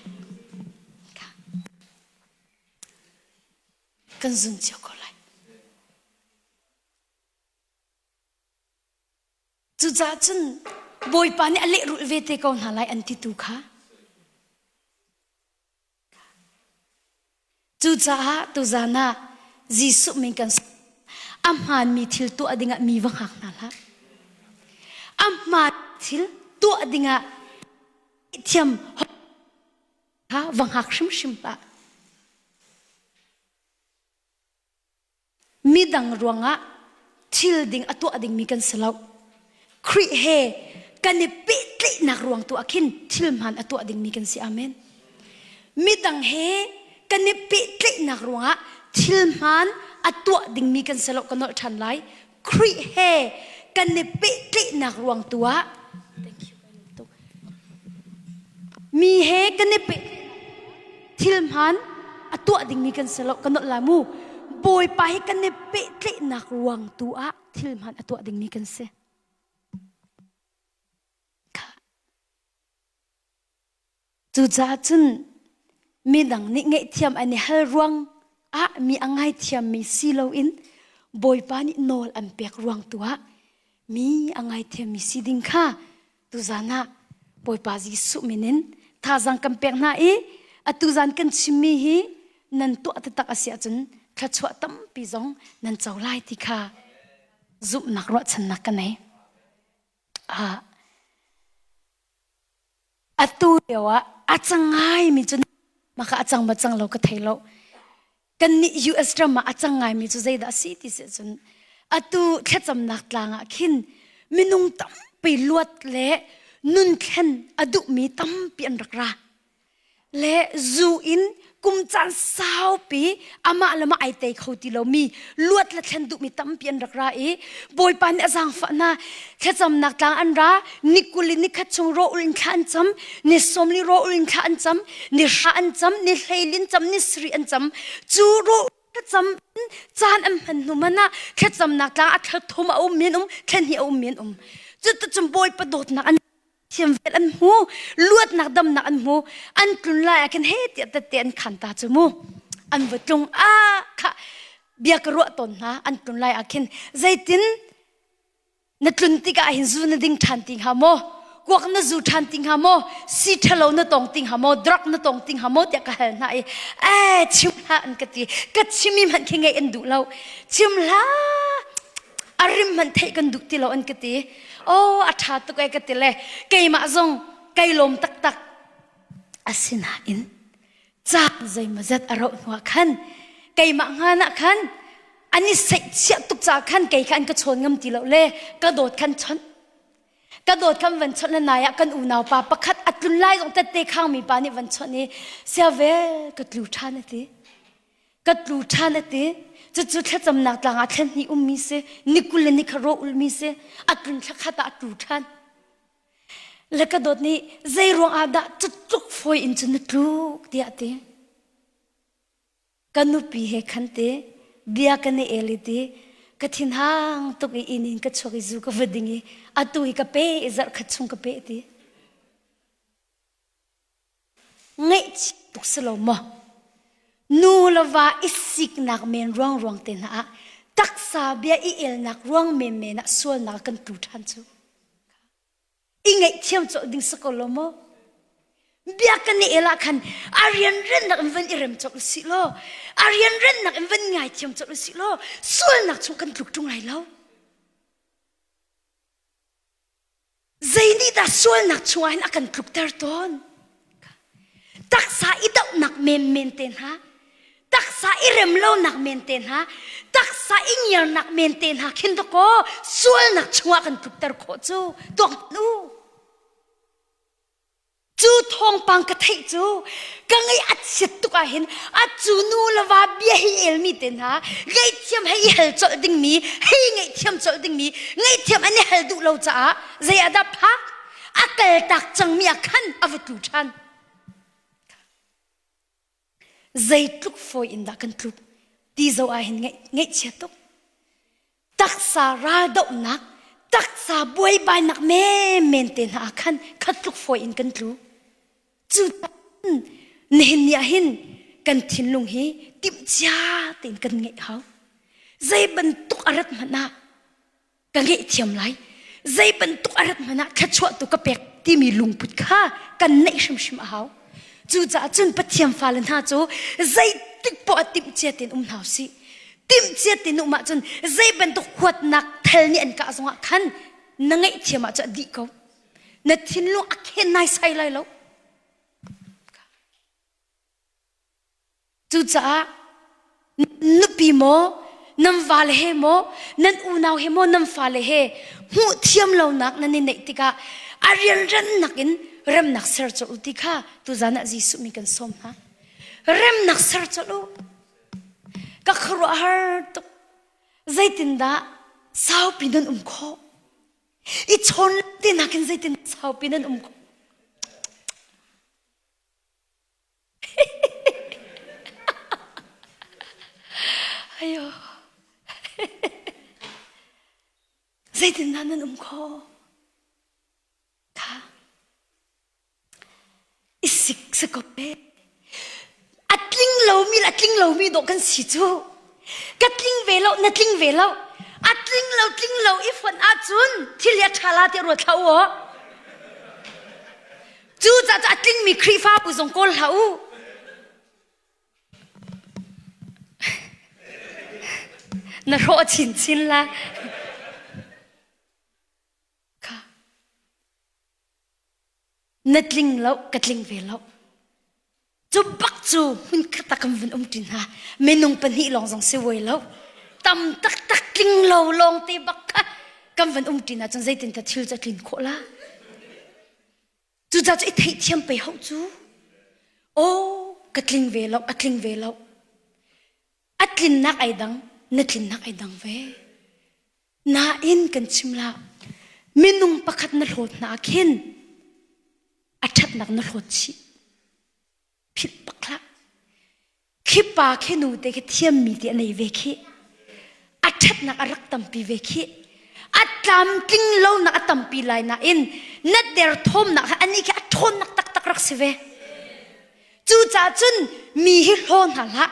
Kan zun cio ko lai. Cucaah cun Bawipa nih a lehrulh ve te ko hna lai an ti tu kha. Cucaah tuzan ah Jesuh min kan a hmaanmi thil tuah dingah mi va hngak hna hlah. A hmaan thil tuah dingah thiam kha va hngak hrimhrim hlah. Midang ruangah thil ding a tuah dingmi kan si lo. Khrih he kan i pehtlaihnak ruang tu ah khin thil hmaan a tuah dingmi kan si. Amen. Midang he kan i pehtlaihnak ruangah thil hmaan a tuah dingmi kan si lo ka nolh ṭhan lai. Khrih he kan i pehtlaihnak ruang tu ah Thank you. Mi he kan i peh thil hmaan a tuah dingmi kan si lo ka nolh lai mu. Bawipa hi kan i pehtlaihnak ruang tu ah thil hmaan a tuah dingmi kan si. Cucaah cun midang nih ngaihthiam an i hal ruang ah mi a ngaithiammi si loin Bawipa nih nawl an pek ruang tu ah mi a ngaithiammi si ding kha tuzan ah Bawipa Jesuh min in thazaang kan pek hna i atu zan kan chimmi hi nan tuah taktak a si ahcun thluachuah tampi zong nan co lai ti kha zumhnak ruahchannak ka nei. Ah, atu lio ah a cang ngaimi cu maka a cang ma cang lo ka thei lo. Kannih US ram ah a cang ngaimi cu zeidah a si ti si cun atu thlacamnak tlang ah khin minung tampi luat le nun thlen a duhmi tampi an rak ra. Le zu in kum caan saupi amah le mah ai tei kho ti lomi luat le thlen duhmi tampi an rak ra i Bawipa nih a zaangfah hna thlacamnak tlang an ra ni kul in ni khat chung rawh in thla an cam ni sawmli rawh in thla an cam ni hra an cam ni hleilin cam ni sarih an cam cu rawh thlacam caan an hman hnu man ah thlacamnak tlang a thla thum a um men um thla hnih a um men um cu cun Bawipa dawtnak an thiam vel an hmu luatnak damnak an hmu an tlun lai ah khin he tiah tette an khan ta cu mu an va tlung a kha bia ka ruah tawn hna an tlun lai ah khin zeitin na tlun tikah hin zu na ding ṭhan ti hnga maw kuak na zu ṭhan ti hnga maw si ṭhalo na tong ti hnga maw drug na tong ti hnga maw tiah ka hal hna i eh chim hlah an ka ti ka chimi hmanh khi ngeih an duh lo chim hlah a rim hmanh theih kan duh ti lo an ka ti oh a ṭha tuk e ka ti le keimah zong kai lawm taktak. Asinain caan zeimawzat a rauh hnuah khan keimah hngan ah khan an i seihchiah tuk caah khan kei kha an ka chawn ngam ti lo le ka dawt khan chawnh. Ka dawt khan van chawnh le nai ah kan unau pa pakhat a tlun lai zong tette khangmi pa nih van chawnh i siavel ka tlu ṭhan a ti. Ka tlu ṭhan a ti. Cucu thlacamnak tlang ah thlen hnih ummi si, ni 20 le ni kha rawh ulmi si, a tlun thla khat ah a tlu ṭhan. Le ka dawt nih zei ruang ah dah cutluk fawi in cun na tluk tiah a ti. Ka nupi he khan te bia kan i el i ti ka thinhang tuk i inn in ka chuak i zu ka va ding i atu hi ka pe i zarh khat chung ka pe ti. Ngaihchih tuk si lo maw? Nu le va i siknak men ruang ruang te hna ah taksa bia i elnak ruang menmen ah sualnak kan tlu ṭhan cu. I ngaihthiam colh ding si ko lo maw? Bia kan i el ah khan a rianrennak in van i rem colh usih law, a rianrennak in van ngaithiam colh usih law, sualnak chung kan tluk ṭung lai lo. Zei nih dah sualnak chungah hin a kan tlukter tawn? Taksa i dohnak menmen te hna, taksa i remlonak men te hna, taksa i ngiarnak men te hna khin dakaw sualnak chungah kan tlukter khawh cu tuak u. Cu thawngpang ka theih cu ka ngaih a chiat tuk ah hin a cu nu le va bia hei elmi te hna ngaihthiam hei i hal colh dingmi hei ngaihthiam colh dingmi ngaihthiam an i hal duh lo caah zei ah dah phak a kaltak cangmi ah khan a va tlu ṭhan. Zeitluk fawi in dah kan tluk ti zoh ah hin ngaihchia tuk. Taksa raldohnak, taksa buaibainak menmen te hna ah khan khat tluk fawi in kan tlu. Cu nihin ni ah hin kan thinlung hi timhcia tein kan ngeih hau. Zei bantuk a rat hmanh ah ka ngaihthiam lai zei bantuk a rat hmanh ah thluachuah tu ka pek timi lungput kha kan neih hrimhrim a hau cucaah cun Pathian fale hna cu zeitik poah timhcia tein um hna usih timhcia tein um ahcun zei bantuk huatnak thal nih an kah zongah khan na ngaihthiam ahcun a dih ko na thinlung a khen naisai lai lo Cucaah nupi maw, nan vale he maw, nan unau he maw, nan fale he hmuh thiam lonak nan i neih tikah a rianrannak in remnak ser colh u ti kha tuzan ah Jesuh mi kan sawm hna. Remnak ser colh u. Ka khuaruahhar tuk. Zeitindah saupi nan um khawh? I chawn te nakin zeitin saupi nan um khawh? Ayo. Zeitindah nan um khawh? Kha. Isik si ko pe. A tling lomi le a tling lomi dawh kan si cu. Ka tling ve lo, na tling ve lo. A tling lo, tling lo i fonh ahcun thil hi a ṭha la tiah ruat hlah u aw. Cucaah a tlingmi Khrihfabu zong kawl hlah u. Na hrawh chinchin la. Kha. Na tling lo, ka tling ve lo. Cu bak cu hmun khat ah kan vun um ṭi hna. Minung pahnih lawng zong si vuai lo. Tam taktak tling lo lawng te bak kha kan van um ṭi hna cun zeitin ta thil cu a tlin khawh la. Cucaah cu i theihthiam pei hauh cu. Aw, ka tling ve lo, a tling ve lo. A tlinnak ai dang, na tlinnak ai dang ve. Nain kan chim la, minung pakhat na hlawt hna ah khin a ṭhatnak na hlawt chih. Philh bak hlah. Khi pa khi nu te khi thiammi ti a nei ve khi. A ṭhatnak a rak tampi ve khi. A tlamtling lonak a tampi lai nain na derthawmnak kha anih khi a ṭhawnnak taktak rak si ve. Cucaah cun mi hi hlaw hna hlah.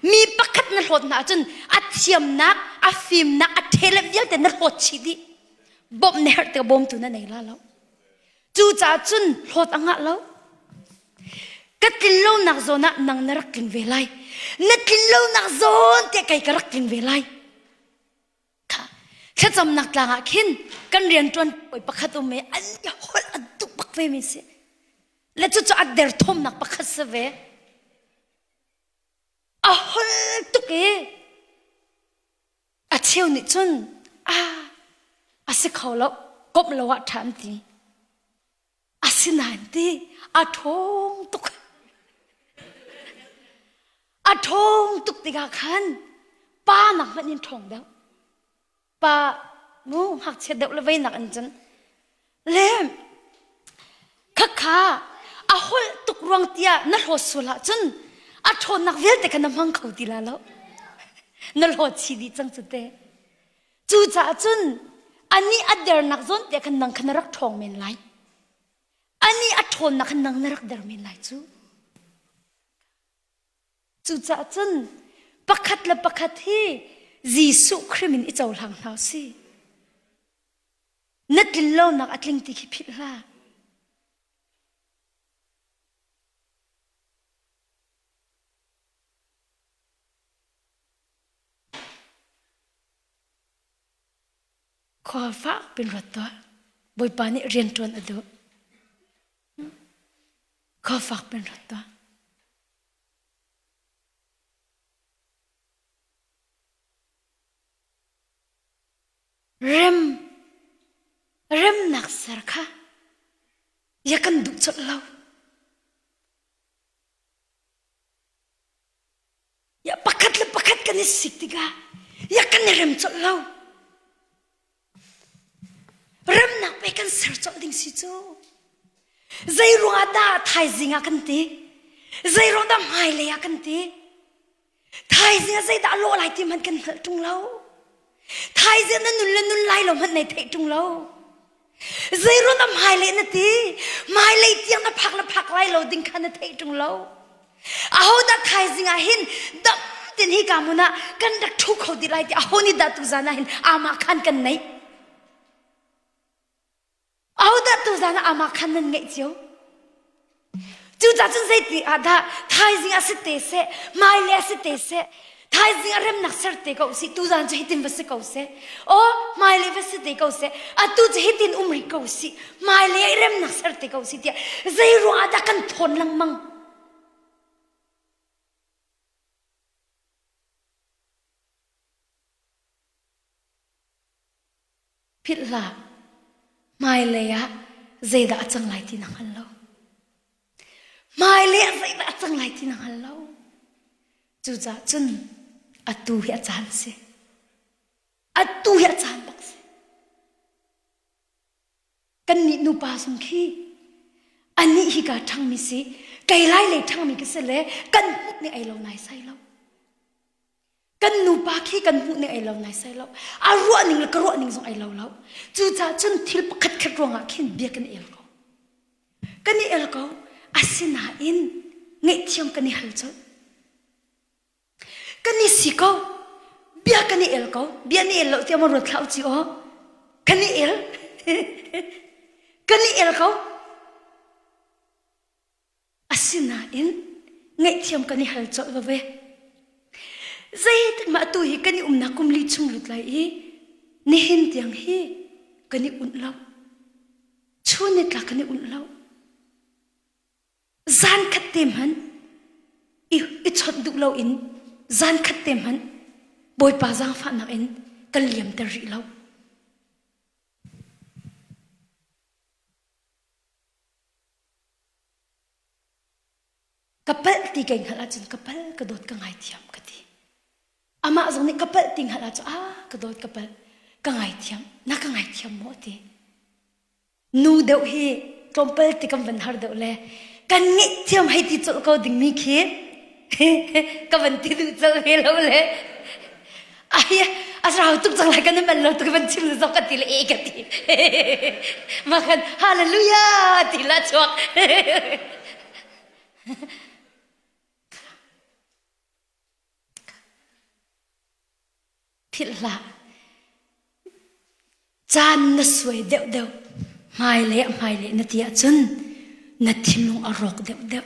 Mi pakhat na hlawt hna ahcun a thiamnak, a fimnak, a talent vialte na hlawt chih dih. Bawmh na herh tikah bawmtu na nei la lo. Cucaah cun hlawt a ngah lo. Ka tlin lonak zawn ah nang na rak tling ve lai. Na tlin lonak zawn te kei ka rak tling ve lai. Kha thlacamnak tlang ah khin kan rianṭuan bawi pakhat um i an holh a duh bak ve mi si. Le cucu a derthawmnak pakhat si ve. A hol tuk i a cheu nih cun a a si kho lo komh lo ah ṭha an ti. Asinain ti a ṭhawng tuk. A ṭhawng tuk tikah khan pa nak hmanh in ṭhawng deuh. Pa mu ngakchia deuh le vei nak in cun le khakha a holh tuk ruang tiah na hlawt sual ahcun a ṭhawnnak vialte kha na hmang kho ti la lo. Na hlawt chih dih cang cu te. Cucaah cun anih a dernak zawn te khan nang kha na rak ṭhawng men lai. Anih a ṭhawnnak khan nang na rak der men lai cu. Cucaah cun pakhat le pakhat hi Jesuh Khrih min i cohlang hna usih. Na tlin lonak a tling ti khi philh hlah. Khua fak pin ruat tuah. Bawipa nih rian ṭuan a duh. Khua fak pin ruat tuah. Rem remnak ser kha ya kan duh colh lo. Ya pakhat le pakhat kan i sik tikah ya kan i rem colh lo. Remnak pe kan ser colh ding si cu. Zei ruangah dah thaizing ah kan ti? Zei ruang dah hmailei ah kan ti? Thaizing ah zeidah a lawh lai ti hmanh kan hngalh ṭung lo. Thaizing na nun le nun lai lo hmanh nei theih ṭung lo. Zei ruang dah hmailei na ti? Hmailei tiang na phak le phak lai lo ding kha na theih ṭung lo. Ahodah thaizing ah hin dam tin hi ka hmun ah kan rak ṭhu kho ti lai ti aho nih dah tuzan ah hin amah khan kan neih? Ahodah tuzan ah amah khan nan ngeih cio? Cucaah cun zeiti ah dah thaizing ah si te seh, hmailei ah si te seh, thaizing ah remnak ser te ko usih, tuzan cu hitin va si ko seh. Aw, hmailei va si te ko seh, atu cu hitin um rih ko usih, hmailei ah remnak ser te ko usih tiah zei ruang ah dah kan thawn lengmang? Philh hlah, hmailei ah zeidah a cang lai ti na hngal lo. Hmailei ah zeidah a cang lai ti na hngal lo. Cucaah cun atu hi a caan si. Atu hi a caan bak si. Kannih nupa zong khi anih hi ka ṭhangmi si, kei lai lei ṭhangmi ka si le kan hmuh nih ei lo nai sai lo. Kan nupa khi kan hmuh ning ei lo nai sai lo. A ruah ning le ka ruah ning zong ei lo lo. Cucaah cun thil pakhat khat ruangah khin bia kan i el ko. Kan i el ko. Asinain ngaihthiam kan i hal colh. Kan i si ko. Bia kan i el ko. Bia ni el lo tiah ma ruat thlah u ci aw. Kan i el. kan i el ko. Asinain ngaihthiam kan i hal colh vave. Zeitik mah tu hi kan i umnak kum li chung lut lai i nihin tiang hi kan i unh lo. Chun ni tlak kan i unh lo. Zan khat te hmanh i, i chawnh duh lo in zan khat te hmanh Bawipa zaangfahnak in kan liamter rih lo. Ka palh ti kai hngalh ahcun ka palh ka dawt ka ngaithiam ka ti. Amah zong nih ka palh ti hngalh ahcun ah ka dawt ka palh ka ngaithiam na ka ngaithiam maw ti. Nu deuh hi tlawmpal ti kan van har deuh le kan ngaihthiam hei ti colh ko dingmi khi ka van ti duh colh ve lo le ai a rau tuk cang lai kan man lo tuk van chim zok ka ti le e ka ti ma khan hallelujah ti la chuak Philh hlah. Caan na suai deuhdeuh, hmailei ah hmailei na ti ahcun na thinlung a rawk deuhdeuh.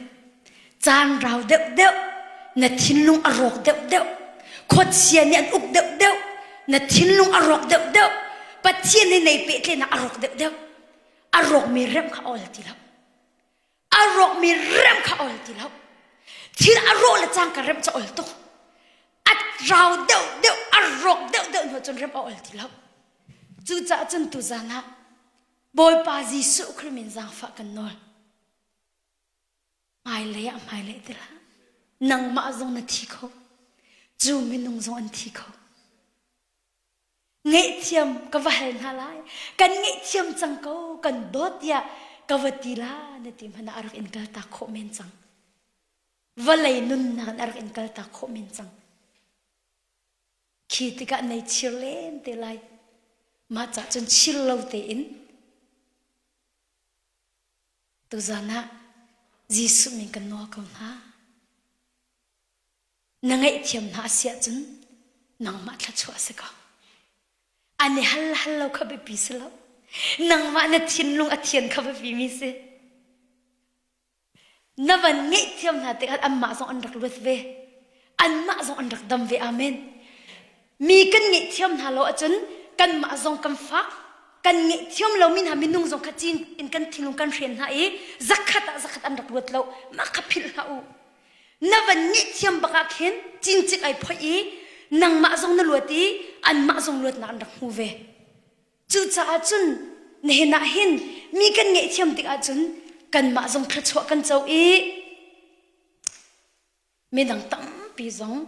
Caan rau deuhdeuh, na thinlung a rawk deuhdeuh. Khuachia nih an uk deuhdeuh, na thinlung a rawk deuhdeuh. Pathian nih nei pehtlenak a rawk deuhdeuh. A rawkmi remh kha awl ti lo. A rawkmi rem kha ol ti lo. Thil a rawh le cangka rem cu ol tuk. A rau deuh deuh, a rawk deuh deuh hnu cun rem a ol ti lo. Cucaah cun tuzan ah Bawipa Jesuh Khrih min zaangfah kan nawl. Hmailei ah hmailei ti hlah. Nangmah zong na thi kho. Cu minung zong an thi kho. Ngaihthiam ka va hal hna lai. Kan ngaihthiam cang ko, kan dawt tiah ka va ti la na ti hmanh ah a rak in kaltak khawh men cang. Vawlei nunnak in a rak in kaltak khawh men cang. Khi tikah nei chir len te lai. Mah cah cun chir lo tein tuzan ah Jesuh min kan nawl ko hna. Na ngaihthiam hna a si ahcun nangmah thluachuah a si ko. An i hal hal lo kha biapi si lo. Nangmah na thinlung a thian kha biapi mi si. Na van ngaihthiam hna tikah anmah zong an rak luat ve. Anmah zong an rak dam ve. Amen. Mi kan ngaihthiam hna lo ahcun kanmah zong kan fak. Kan ngaihthiam lomi hna minung zong kha cin in kan thinlung kan hren hna i zakhat ah zakhat an rak luat lo. Mah kha philh hlah u. Na van ngaihthiam bak ah khin cincik ai phoih i nangmah zong na luat i anmah zong luatnak an rak hmu ve. Cucaah cun nihin ah hin mi kan ngaihthiam tikah cun kanmah zong thluachuah kan co i midang tampi zong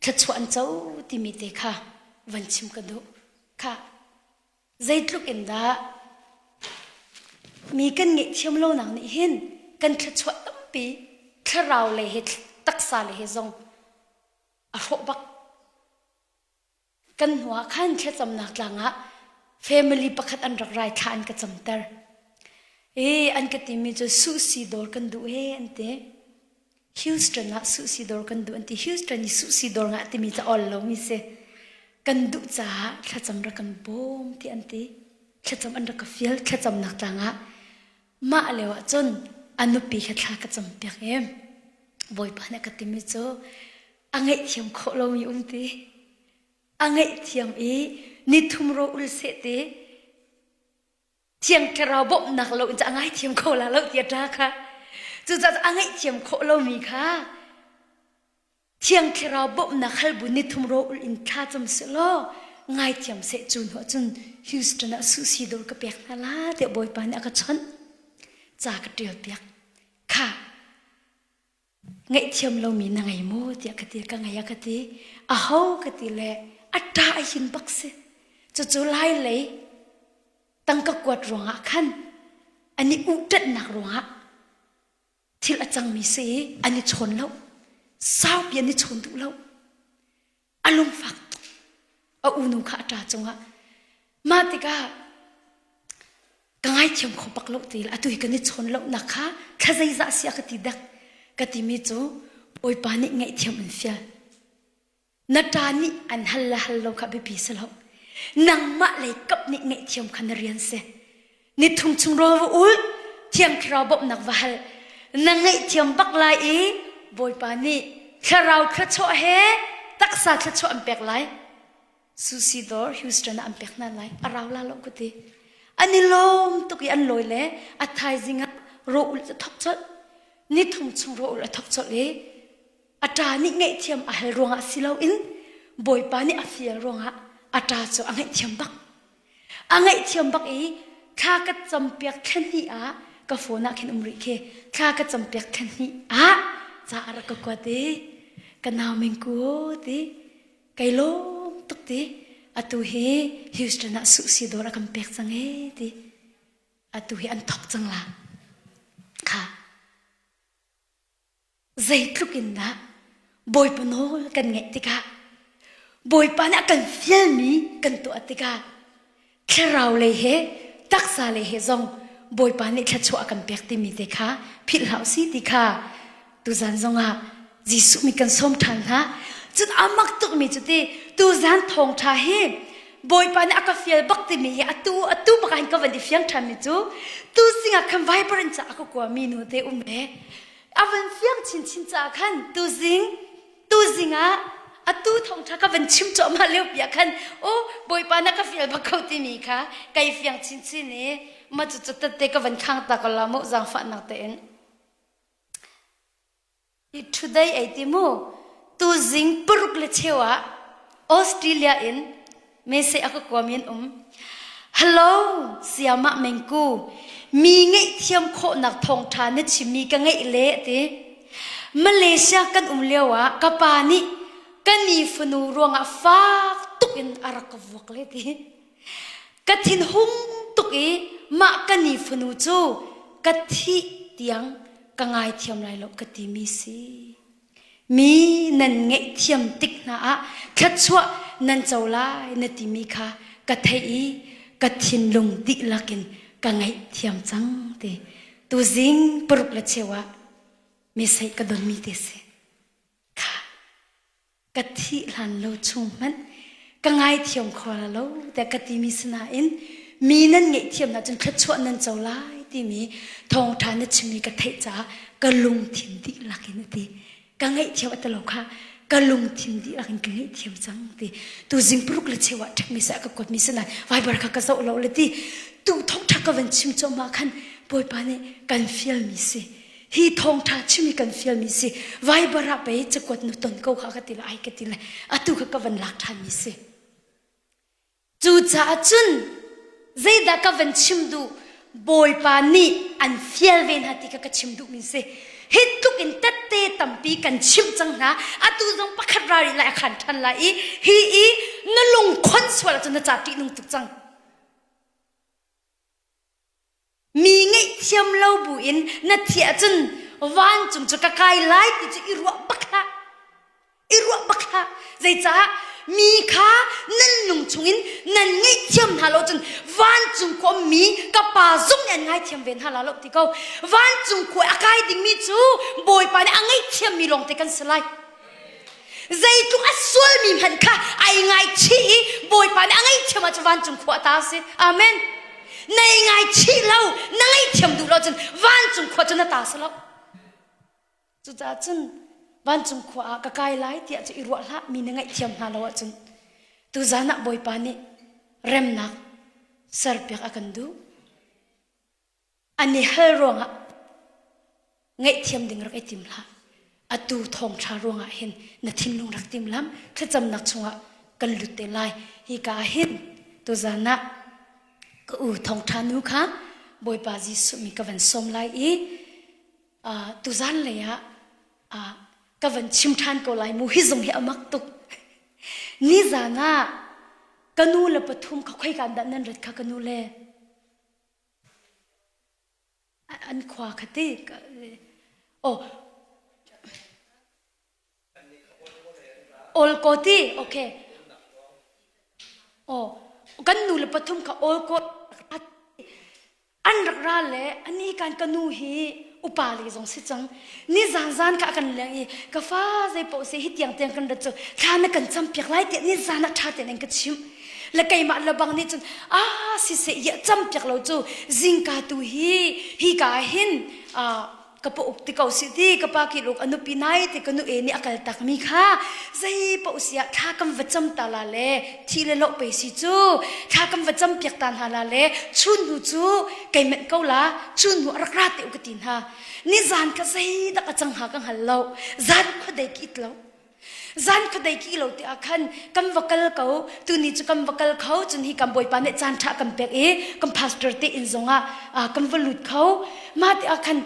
thluachuah an co timi te kha van chim ka duh. Kha zeitluk in dah mi kan ngaihthiam lonak nih hin kan thluachuah tampi thlarau lei he taksa lei he zong a hrawh bak. Kan hnu ah khan thlacamnak tlang ah family pakhat an rak rai thla an ka camter. I an ka timi cu suhsi dawr kan duh he an ti. Houston ah suhsi dawr kan duh an ti. Houston i suhsi dawr ngah timi cu awl lomi si. Kan duh caah thlacam rak kan bawm ti an ti. Thlacam an rak ka fial thlacamnak tlang ah mah lio ah cun a nupi kha thla ka campiak i Bawipa nih a ka timi cu a ngaihthiam khawh lomi um ti. A ngaihthiam i nithum ro ul seh ti. Thiang Thlarau bawmhnak lo in a ngaithiam kho la lo ti a ṭa kha. Cucaah a ngaihthiam khawh lomi kha Thiang Thlarau bawmhnak hal bu nithum ro ul in thla cam seh law ngaithiam seh cu hnu ahcun Houston ah suhsi dawr ka pek hna la tiah Bawipa nih a ka chawnh. Ca ka ṭial piak. Kha ngaihthiam lomi na ngei maw tiah ka ti ka ngei a ka ti aho ka ti le a ṭa a hin bak si cucu lai lei tangka kuat ruangah khan an i uhṭanhnak ruangah thil a cangmi si i an i chawn lo saupi an i chawn duh lo a lungfak tuk a unu kha a ṭa cungah mah tikah ka ngaithiam kho bak lo ti atu hi kan i chawn lo nak kha thla zeizah si a ka ti dek ka timi cu Bawipa nih ngaihthiam an fial na ṭa nih an hal le hal lo kha biapi si lo nangmah lei kap nih ngaihthiam kha na rian si ni thum chung rawl va ul thiang thlarau bawmhnak va hal na ngaihthiam bak lai i Bawipa nih thlarau thluachuah he taksa thluachuah an pek lai Susi dawr Houston ah an pek hna lai a rau la lo ku ti an i lawm tuk i an lawi le a thaizing ah ro ul a thok colh ni thum chung ro ul a thok colh i a ṭa nih ngaihthiam a hal ruangah si loin Bawipa nih a fial ruangah a ṭa cu a ngaihthiam bak a ngaihthiam bak i thla ka campiak thla hnih ah ka phone ah khin um rih khi thla ka campiak thla hnih ah ca a rak ka kuat i ka nau mingku ti Kai lawm tuk ti. Atu hi Houston ah suhsi dawr a kan pek cang ee ti. Atu hi an thok cang la. Kha. Zeitluk in dah Bawipa nawl kan ngeih tikah Bawipa nih a kan fialmi kan tuah tikah thlarau lei he taksa lei he zong Bawipa nih thluachuah a kan pek timi te kha philh hlah usih ti kha tuzan zongah Jesuh mi kan sawm ṭhan hna. Cun a mak tukmi cu ti tuzan thawngṭha hi Bawipa nih a ka fial bak timi hi atu atu bak ah hin ka van i fiang ṭhanmi cu tu zing ah khan Viber in ca a ka kuami nu te um ve a van fiang chinchin caah khan tuzing tuzing ah atu thawngṭha ka van chim cuahmah lio pi ah khan o bawipa na ka fial bak ko timi kha kai fiang chinchin i ma cu cu tette ka van khang ta ko la mu zaangfahnak tein. I today ei ti mu tuzing paruk le cheu ah Australia in mese a ka kuam in um. Hello siamah mengku mi ngaihthiam khawhnak thawngṭha na chimmi ka ngeih le ti. Malaysia kan um lio ah ka pa nih ka ni fanu ruangah fak tuk in a rak ka vuak le ti. Ka thinhung tuk i mah ka ni fanu cu ka thih tiang ka ngaithiam lai lo ka timi si. Mi nan ngaihthiam tik hna ah thluachuah nan co lai na timi kha ka theih i ka thinlung dihlak in ka ngaihthiam cang ti. Tuzing paruk le cheu ah mesei ka donmi te si. Kha ka thih hlan lo chung hmanh ka ngaithiam kho la lo tiah ka timi sinain mi nan ngaihthiam ahcun thluachuah nan co lai timi thawngṭha na chimmi ka theih caah ka lungthin dihlak in a ti ka ngaihthiam a ti lo kha ka lungthin dihlak in ka ngaihthiam cang ti tu zing paruk le cheu ah ṭhekmi sa ka kuatmi sinain Viber kha ka zoh lo le ti tu thawngṭha ka van chim cuahmah khan Bawipa nih kan fialmi si hi thawngṭha chim hi kan fialmi si Viber ah pei cakuat nu ton ko kha ka ti le ai ka ti le atu kha ka van lak ṭhanmi si cucaah cun zeidah ka van chim duh Bawipa nih an fial ve hna ti kha ka chim duhmi si hi tluk in tette tampi kan chimh cang hna atu zong pakhat ra rih lai a khan ṭhan lai i hi i na lung khon sual ahcun na ca ṭihnung tuk cang Mi ngaihthiam lo buin na thih ahcun vancung cu ka kai lai ti cu i ruah bak hlah. I ruah bak hlah. Zeicah mi kha nan lung chungin nan ngaihthiam hna lo cun vancung khua mi ka pa zong nih an ngaithiam ve hna la lo ti ko. Vancung khua a kai dingmi cu Bawipa nih a ngaihthiammi lawngte kan si lai. Zeitluk a sualmi hmanh kha ai ngaichih i Bawipa nih a ngaihthiam ahcun vancung khua ta a si. Amen. Na i ngaichih lo, na ngaihthiam duh lo cun vancung khua cu na ta si lo. Cucaah cun vancung khua ah ka kai lai tiah cu i ruah hlah mi na ngaihthiam hna lo ahcun tuzan ah Bawipa nih remnak serpiak a kan duh. An i hal ruangah ngaihthiam ding rak i tim hlah. Atu thawngṭha ruangah hin na thinlung rak tim lam thlacamnak chungah kan lut te lai. Hi ka ah hin tuzan ah ka u thawngṭha nu kha Bawipa Jesuh mi ka van sawm lai i tuzan lei ah ka van chim ṭhan ko lai mu hi zong hi a mak tuk. Nizan ah ka nu le pathum kha khoi kan dah nan rat kha ka nu le An khua kha ti oh All ko ti okay oh kan nu le pathum kha all ko an rak ra le ani kan ka nu hi upa le zong si cang ni zan zan ka kan leng i ka fa zei paoh si hi tiang tiang kan rat cu thla na kan cam piak lai tiah ni zan ah ṭha tein an ka chimh le keimah le bang nih cun a siseh ya cam piak lo cu zingka tu hi hi ka hin ka pa uk ti ko si ti ka pa ki luk anupi nai ti ka nu e nih a kal tak mi kha zei pa usia thla kam va cam ta la le thi le lo pe si cu thla kam va cam piak ta hna la le chun hnu cu kei menh ko la chun hnu rak ra te u ka ti hna ni zan ka zei dak a cang ha ka hngal lo zan khuadei ki it lo Zan khuadei ki lo ti ah khan kan va kal ko tuni cu kan va kal kho cun hi kan bawipa nih caan ṭha kan pek i kan pastor te inn zongah kan va lut kho mah ti ah khan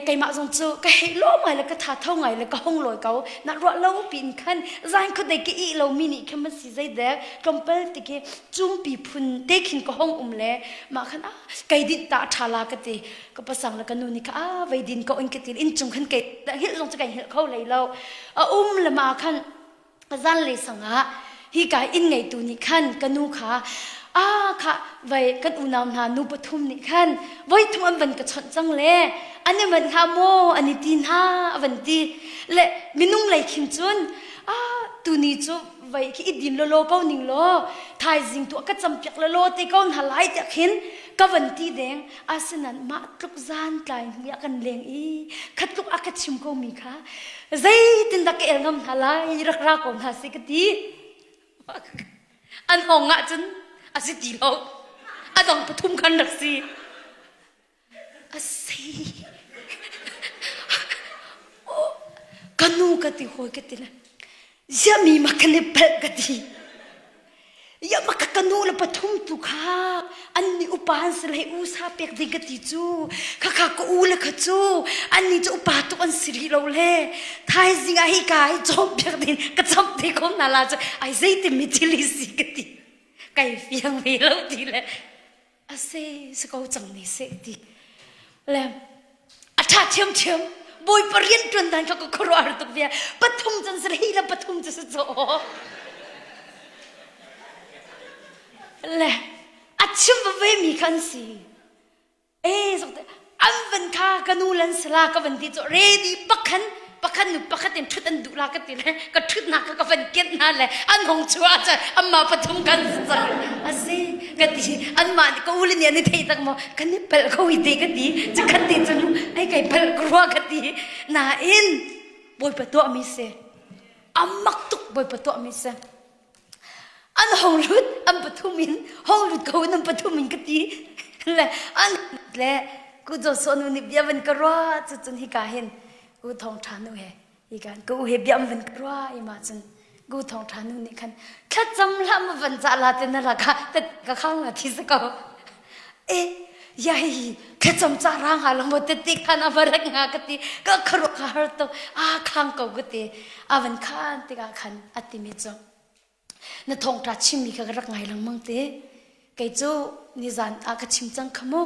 keimah zong cu ka hei lo ngai le ka tha tho ngai le ka hong lawi ko na ruah lo piin khan zan khuadei ki ih lo mi nih khan ma si zei dek tlawmpal ti khi cumpi phun te khin ka hong um le mah khan ah kei dinh ta ṭha la ka ti ka pasang le ka nu nih kha a vei din ko in ka ti inn cung khan kei hil zong cu kai hil kho lei lo a um le ma khan zan le sangah hi ka inn ngeitu nih khan ka nu kha a kha vai kan unau hna nu pathum nih khan voi thum an van ka chawnh cang le an i manh hnga maw an i ti hna a van ti le minung lei khin cun a tuni cu vai khi i din lolo ko ning law thaizing tu ka campiak lolo te ko hna lai tiah khin ka van ti deng Asinain mah tluk zan tlai hnu ah kan leng i khat tluk a ka chim ko mi kha zeitindah ka el ngam hna lai rak ra ko hna si ka ti. An hong ah cun a si ti lo. A dang pathum khan rak si. A si. Kanu ka ti hawi ka ti le ziah mi ma kan i palh ka ti. Ya ma ka kanu le pathum tu kha an ni upa an si lei u sa pek ding ka ti cu kha kha ka u le kha cu an ni cu upa tuk an si rih lo le thaizing ah hi ka hi cawm piak ding ka cham te ko na la cu ai zei ti mi thil hi si ka ti kai fiang ve lo ti le a se si ko cang ni se ti le a ṭha ṭhiamṭhiam bawipa rian ṭuan dan kha ka khuaruahhar tuk bia pathum cun si hi le pathum cu si caw le a chim veve mi khan si e an van kha ka nu lan sala ka van ti cu ready pakhan pakhat nu pakhat in ṭhut an duh la ka ti le ka ṭhutnak kha ka van kianh hna le an hong chuah ahcun anmah pathum kan si cang a si ka ti anmah nih ka ule nih an i thei tak maw kan i palh ko i te ka ti cakhat te cun ai kai palh ka rua ka ti nain bawipa tuahmi si a mak tuk bawipa tuahmi si an hong lut an pathum in hong lut ko in an pathum in ka ti le an le ku jo nu nih bia van ka rua cucun hika hin ku thong ṭha nu he hika ka u he bia van ka rua i ma cun ku thong ṭha nu nih khan thlacam hlah ma van ca la te na la ka ka khang la thi sa ko e ya hi thlacam ca ra nga lo mo te te khan a va rek nga ka ti ka kharu ka har to a khang ko ka ti a van khan tikah khan a timi cu na thawngṭha chimmi kha ka rak ngai lengmang te kei cu nizan ah ka chim cang kha mu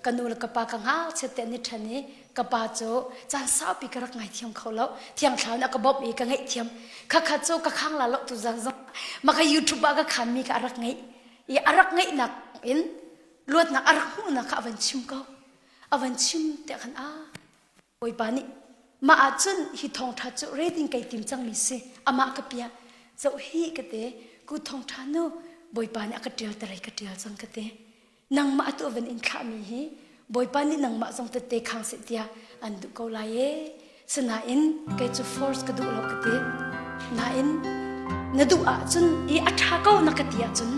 ka nu le ka pa ka ngakchiat te an i ṭhen i ka pa cu caan saupi ka rak ngaithiam kho lo thiang thlarau nih a ka bawmh i ka ngaihthiam khakha cu ka khang la lo tu zan zong mah kha YouTube ah ka khanmi kha a rak ngeih i a rak ngeihnak in luatnak a rak hmuhnak kha a van chim ko a van chim tiah khan a Bawipa nih mah ahcun hi thawngṭha cu reding kai tim cangmi si amah ka piah zoh hi ka te ku thawngṭha nu Bawipa nih a ka ṭial terei ka ṭial cang ka te nangmah atu van in thlahmi hi Bawipa nih nangmah zong tette khang seh tiah an duh ko lai e sinain kei cu force ka duh lo ka ti nain na duh ahcun i a ṭha ko na ka ti ahcun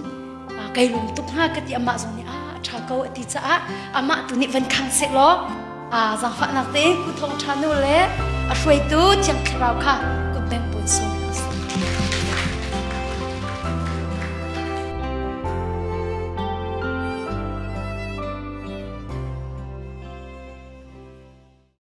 kai lung tuk hnga ka ti amah zong nih a ṭha ko a ti caah amah tu nih van khang seh law zaangfahnak te ku thawng ṭha nu le a hruaitu thiang thlarau kha kut beng pun sawm.